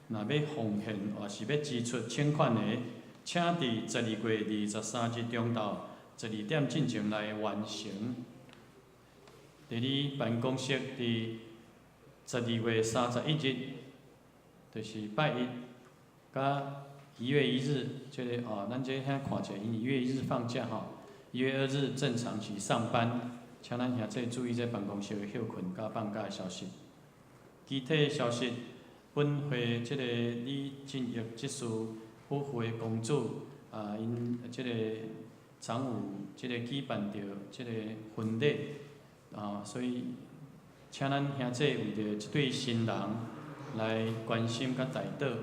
若欲奉獻或是欲支出請款的，請佇12月23日中晝12點進前來完成。第二，辦公室佇12月31日，就是拜一，佮1月1日，這个哦，咱這遐看者，𪜶1月1日放假吼，1月2日正常是上班，請咱兄弟注意這辦公室的歇睏佮放假的消息。其他的消息，本會這个李進玉執事夫婦的公主，啊，𪜶這个昨有這个舉辦著這个婚禮，啊，所以請咱兄弟為著這對新人來關心佮代禱。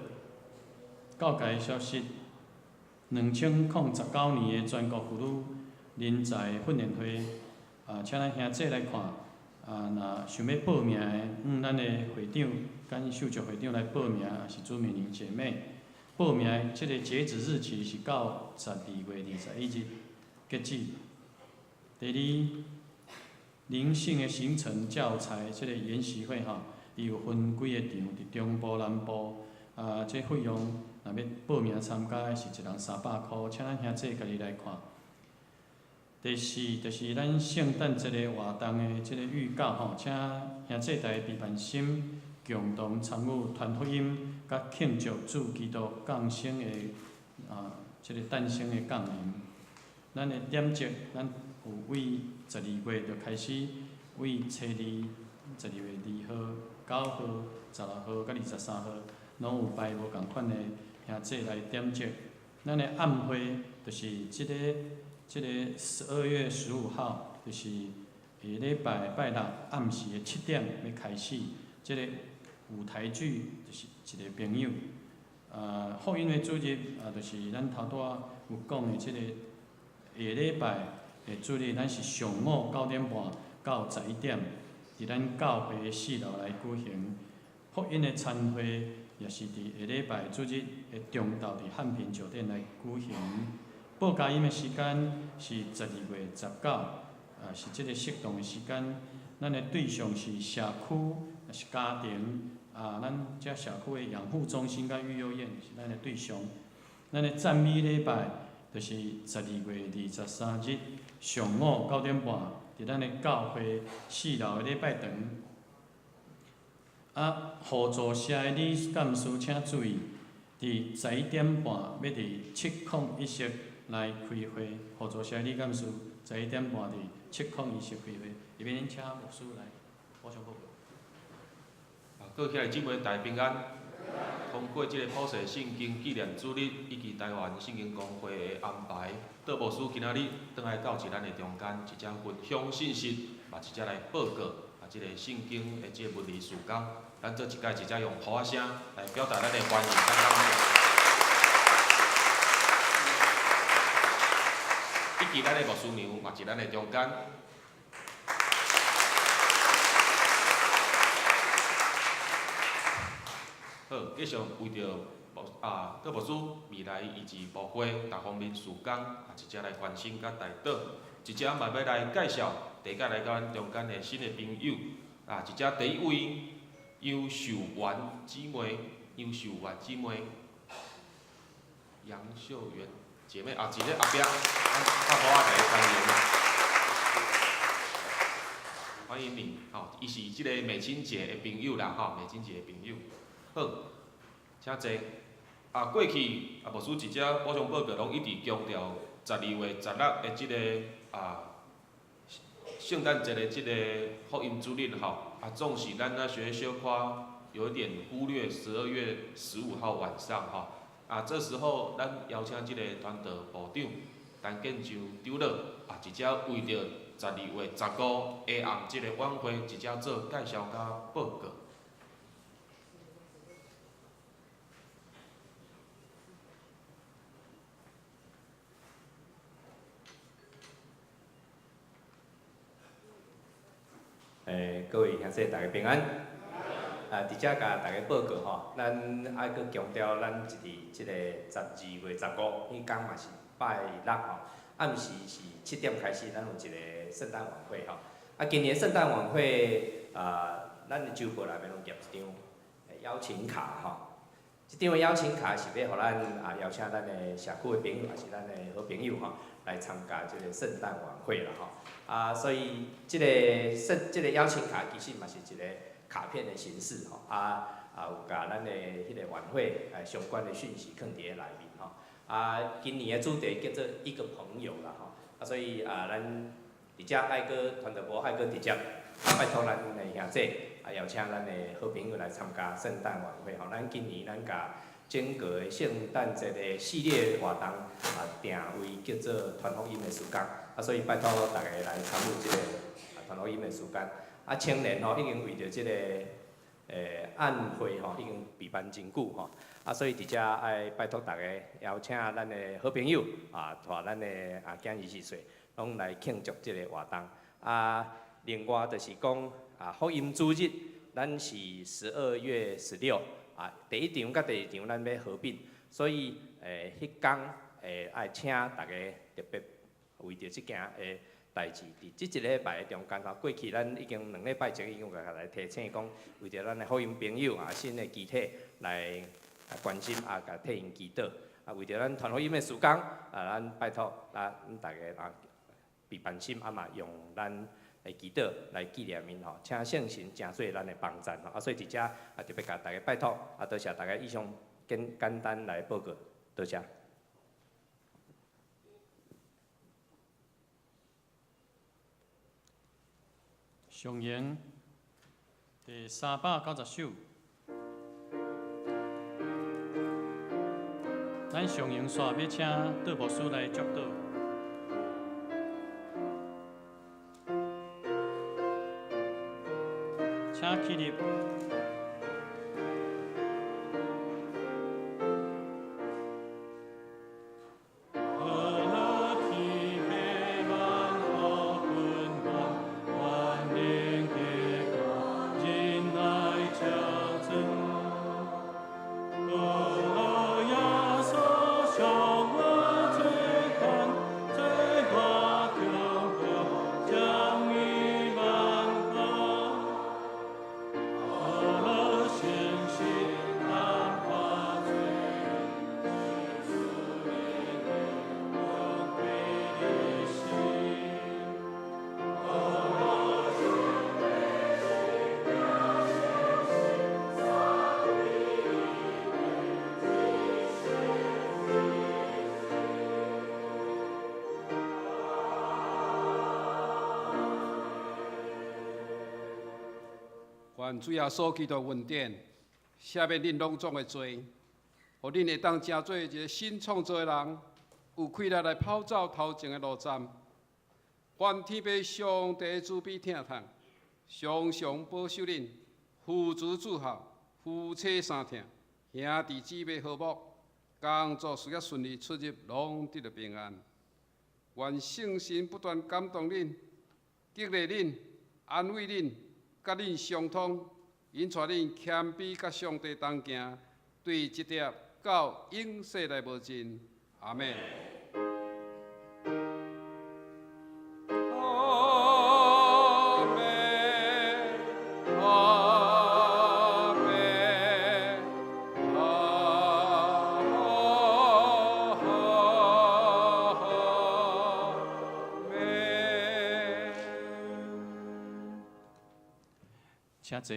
教界消息，2019年的全國婦女人才訓練會，啊，請咱兄弟來看，啊，若想欲報名的，向咱的會長，甘秀玉會長來報名，抑是朱美玲姐妹。報名的這个截止日期是到12月21日截止。第二，靈性的形成教材這个研習會吼，伊有分幾个場，佇中部、南部。啊，這費用若欲報名參加的是一人300箍，請咱兄弟家己來看。第四，就是咱聖誕節的活動的這个預告吼，請兄弟大家備辦心，共同參與傳福音，佮慶祝主基督降生的啊，這个誕生的降臨。咱的點鐘，咱有為十二月就開始，為初二、12月2號、9號、16號佮23號，攏有排無仝款的兄弟來點鐘。咱的暗會就是這个12月15號，就是下禮拜拜六暗時的7點欲開始。這个舞台劇就是一个朋友，啊，福音的主日啊，就是咱頭拄仔有講的這个下禮拜的主日，咱是上午9點半到11點，佇咱教會的四樓來舉行。福音的餐會也是佇下禮拜主日的中晝，佇漢平酒店來舉行。報佳音的時間是12月19，啊，是這个適當的時間。咱的對象是社區，抑是家庭，啊，咱這社區的養護中心佮育幼院是咱的對象。咱的讚美禮拜就是12月23日上午9點半，佇咱的教會四樓的禮拜堂。啊，互助社的理監事請注意，佇11點半欲佇701室來開會。互助社理監事11點半佇701室開會。這邊請牧師來補充報告。啊，各位兄弟姊妹大家平安。通過這个普世聖經紀念主日以及台灣聖經公會的安排，杜牧師今仔日轉來到佇咱的中間，一齊分享信息，嘛一齊來報告啊，這个聖經的這个文字事工。咱做一擺一齊用鼓仔聲來表達咱的歡迎佮感謝。以及咱的牧師娘嘛佇咱的中間。好，繼續為著牧啊，杜牧師未來伊佇牧會逐方面事工，啊，一齊來關心佮代禱，一齊嘛欲來介紹第一擺來到咱中間的新的朋友，啊，一齊第一位楊秀媛姊妹，楊秀媛姊妹，楊秀媛姐妹啊，佇咧後壁，咱拍鼓仔來歡迎，歡迎你，吼，伊是這个美清姐的朋友啦，吼，美清姐的朋友。好，請坐。啊，過去啊，牧師一直補充報告，攏一直強調12月16的這个啊聖誕節的這个福音主日吼。啊，總是咱啊學小可有一點忽略12月15號晚上吼。啊，這時候咱邀請這个傳道部長陳建州長老啊，一齊為著12月15下暗這个晚會，一齊做介紹佮報告。各位兄弟，大家平安。啊，佇遮共大家報告吼，咱愛閣強調，咱一佇這个12月15，彼工嘛是拜六吼，暗時是7點開始，咱有一个聖誕晚會吼。啊，今年聖誕晚會啊，咱的周報內面攏夾一張邀請卡吼。這張的邀請卡是欲予咱啊邀請咱的社區的朋友，抑是咱的好朋友吼，來參加這个聖誕晚會啦吼。啊，所以這个聖這个邀請卡其實嘛是一个卡片的形式吼。啊啊，有共咱的彼个晚會相關的訊息囥佇咧內面吼。啊，今年的主題叫做一個朋友啦吼。啊，所以啊，咱佇遮愛閣傳道部愛閣直接拜託咱的兄弟啊，邀請咱的好朋友來參加聖誕晚會吼。咱今年咱共整個的聖誕節的系列活動啊，定位叫做傳福音的時間。啊，所以拜託大家來參與這個啊傳福音的時間。啊，青年吼已經為著這个晚會吼已經備辦真久吼。啊，所以佇遮愛拜託大家邀請咱的好朋友啊，帶咱的啊囝兒婿孫，攏來慶祝這个活動。啊，另外就是講啊，福音主日，咱是12月16啊，第一場佮第二場咱欲合併，所以彼工愛請大家特別為著這件的代誌，佇這一禮拜的中間吼，過去咱已經2禮拜前已經有共來提醒講，為著咱的福音朋友啊，新的肢體來關心啊，共替𪜶祈禱啊，為著咱傳福音的事工啊，咱拜託啊，咱大家啊，備關心啊嘛，用咱的祈禱來紀念𪜶吼，請聖神成做咱的幫贊吼，啊，所以佇遮啊特別共大家拜託，啊，多謝大家以上簡簡單來報告，多謝。上言第390首，咱上言煞欲請杜牧師來祝禱。請起立。願主耶穌基督恩典，赦免恁攏總的罪，予恁會當成做一个新創造的人，有氣力來跑走頭前的路站。願天父上帝的慈悲疼痛，常常保守恁，父子子孝，夫妻相疼，兄弟姊妹和睦，工作事業順利，出入攏得著平安。願聖神不斷感動恁，激勵恁，安慰恁。佮恁相通，引帶恁謙卑佮上帝同行，對這粒到永世來無盡。阿們。阿們，阿們，阿們。請坐，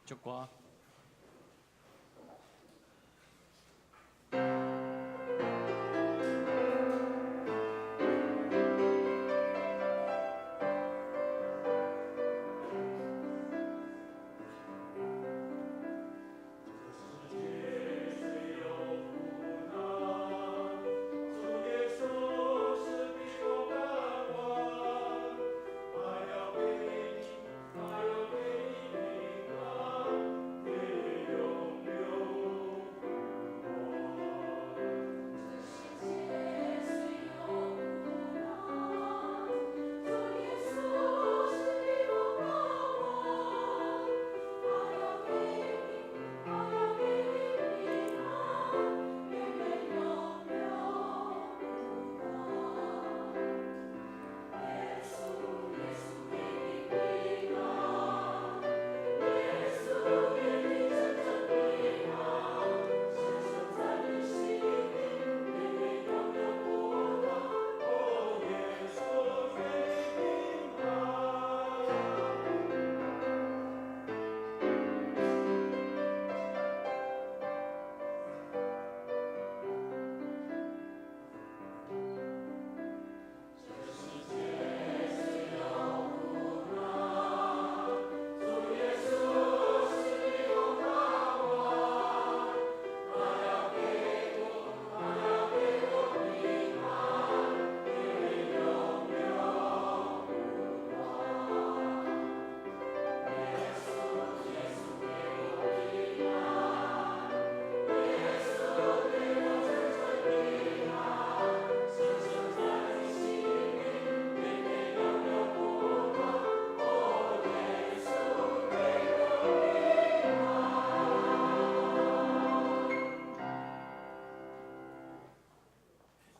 祝歌。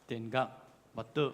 电乐默祷。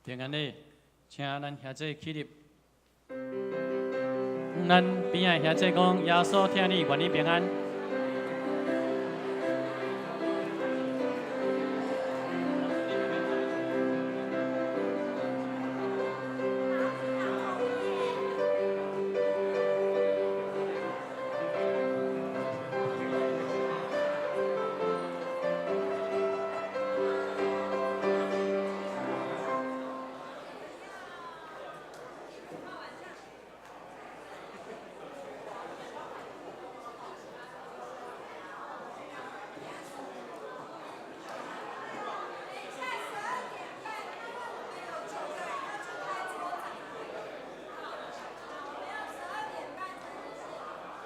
平安的，請咱兄弟起立。咱邊仔兄弟講，耶穌疼你，願你平安。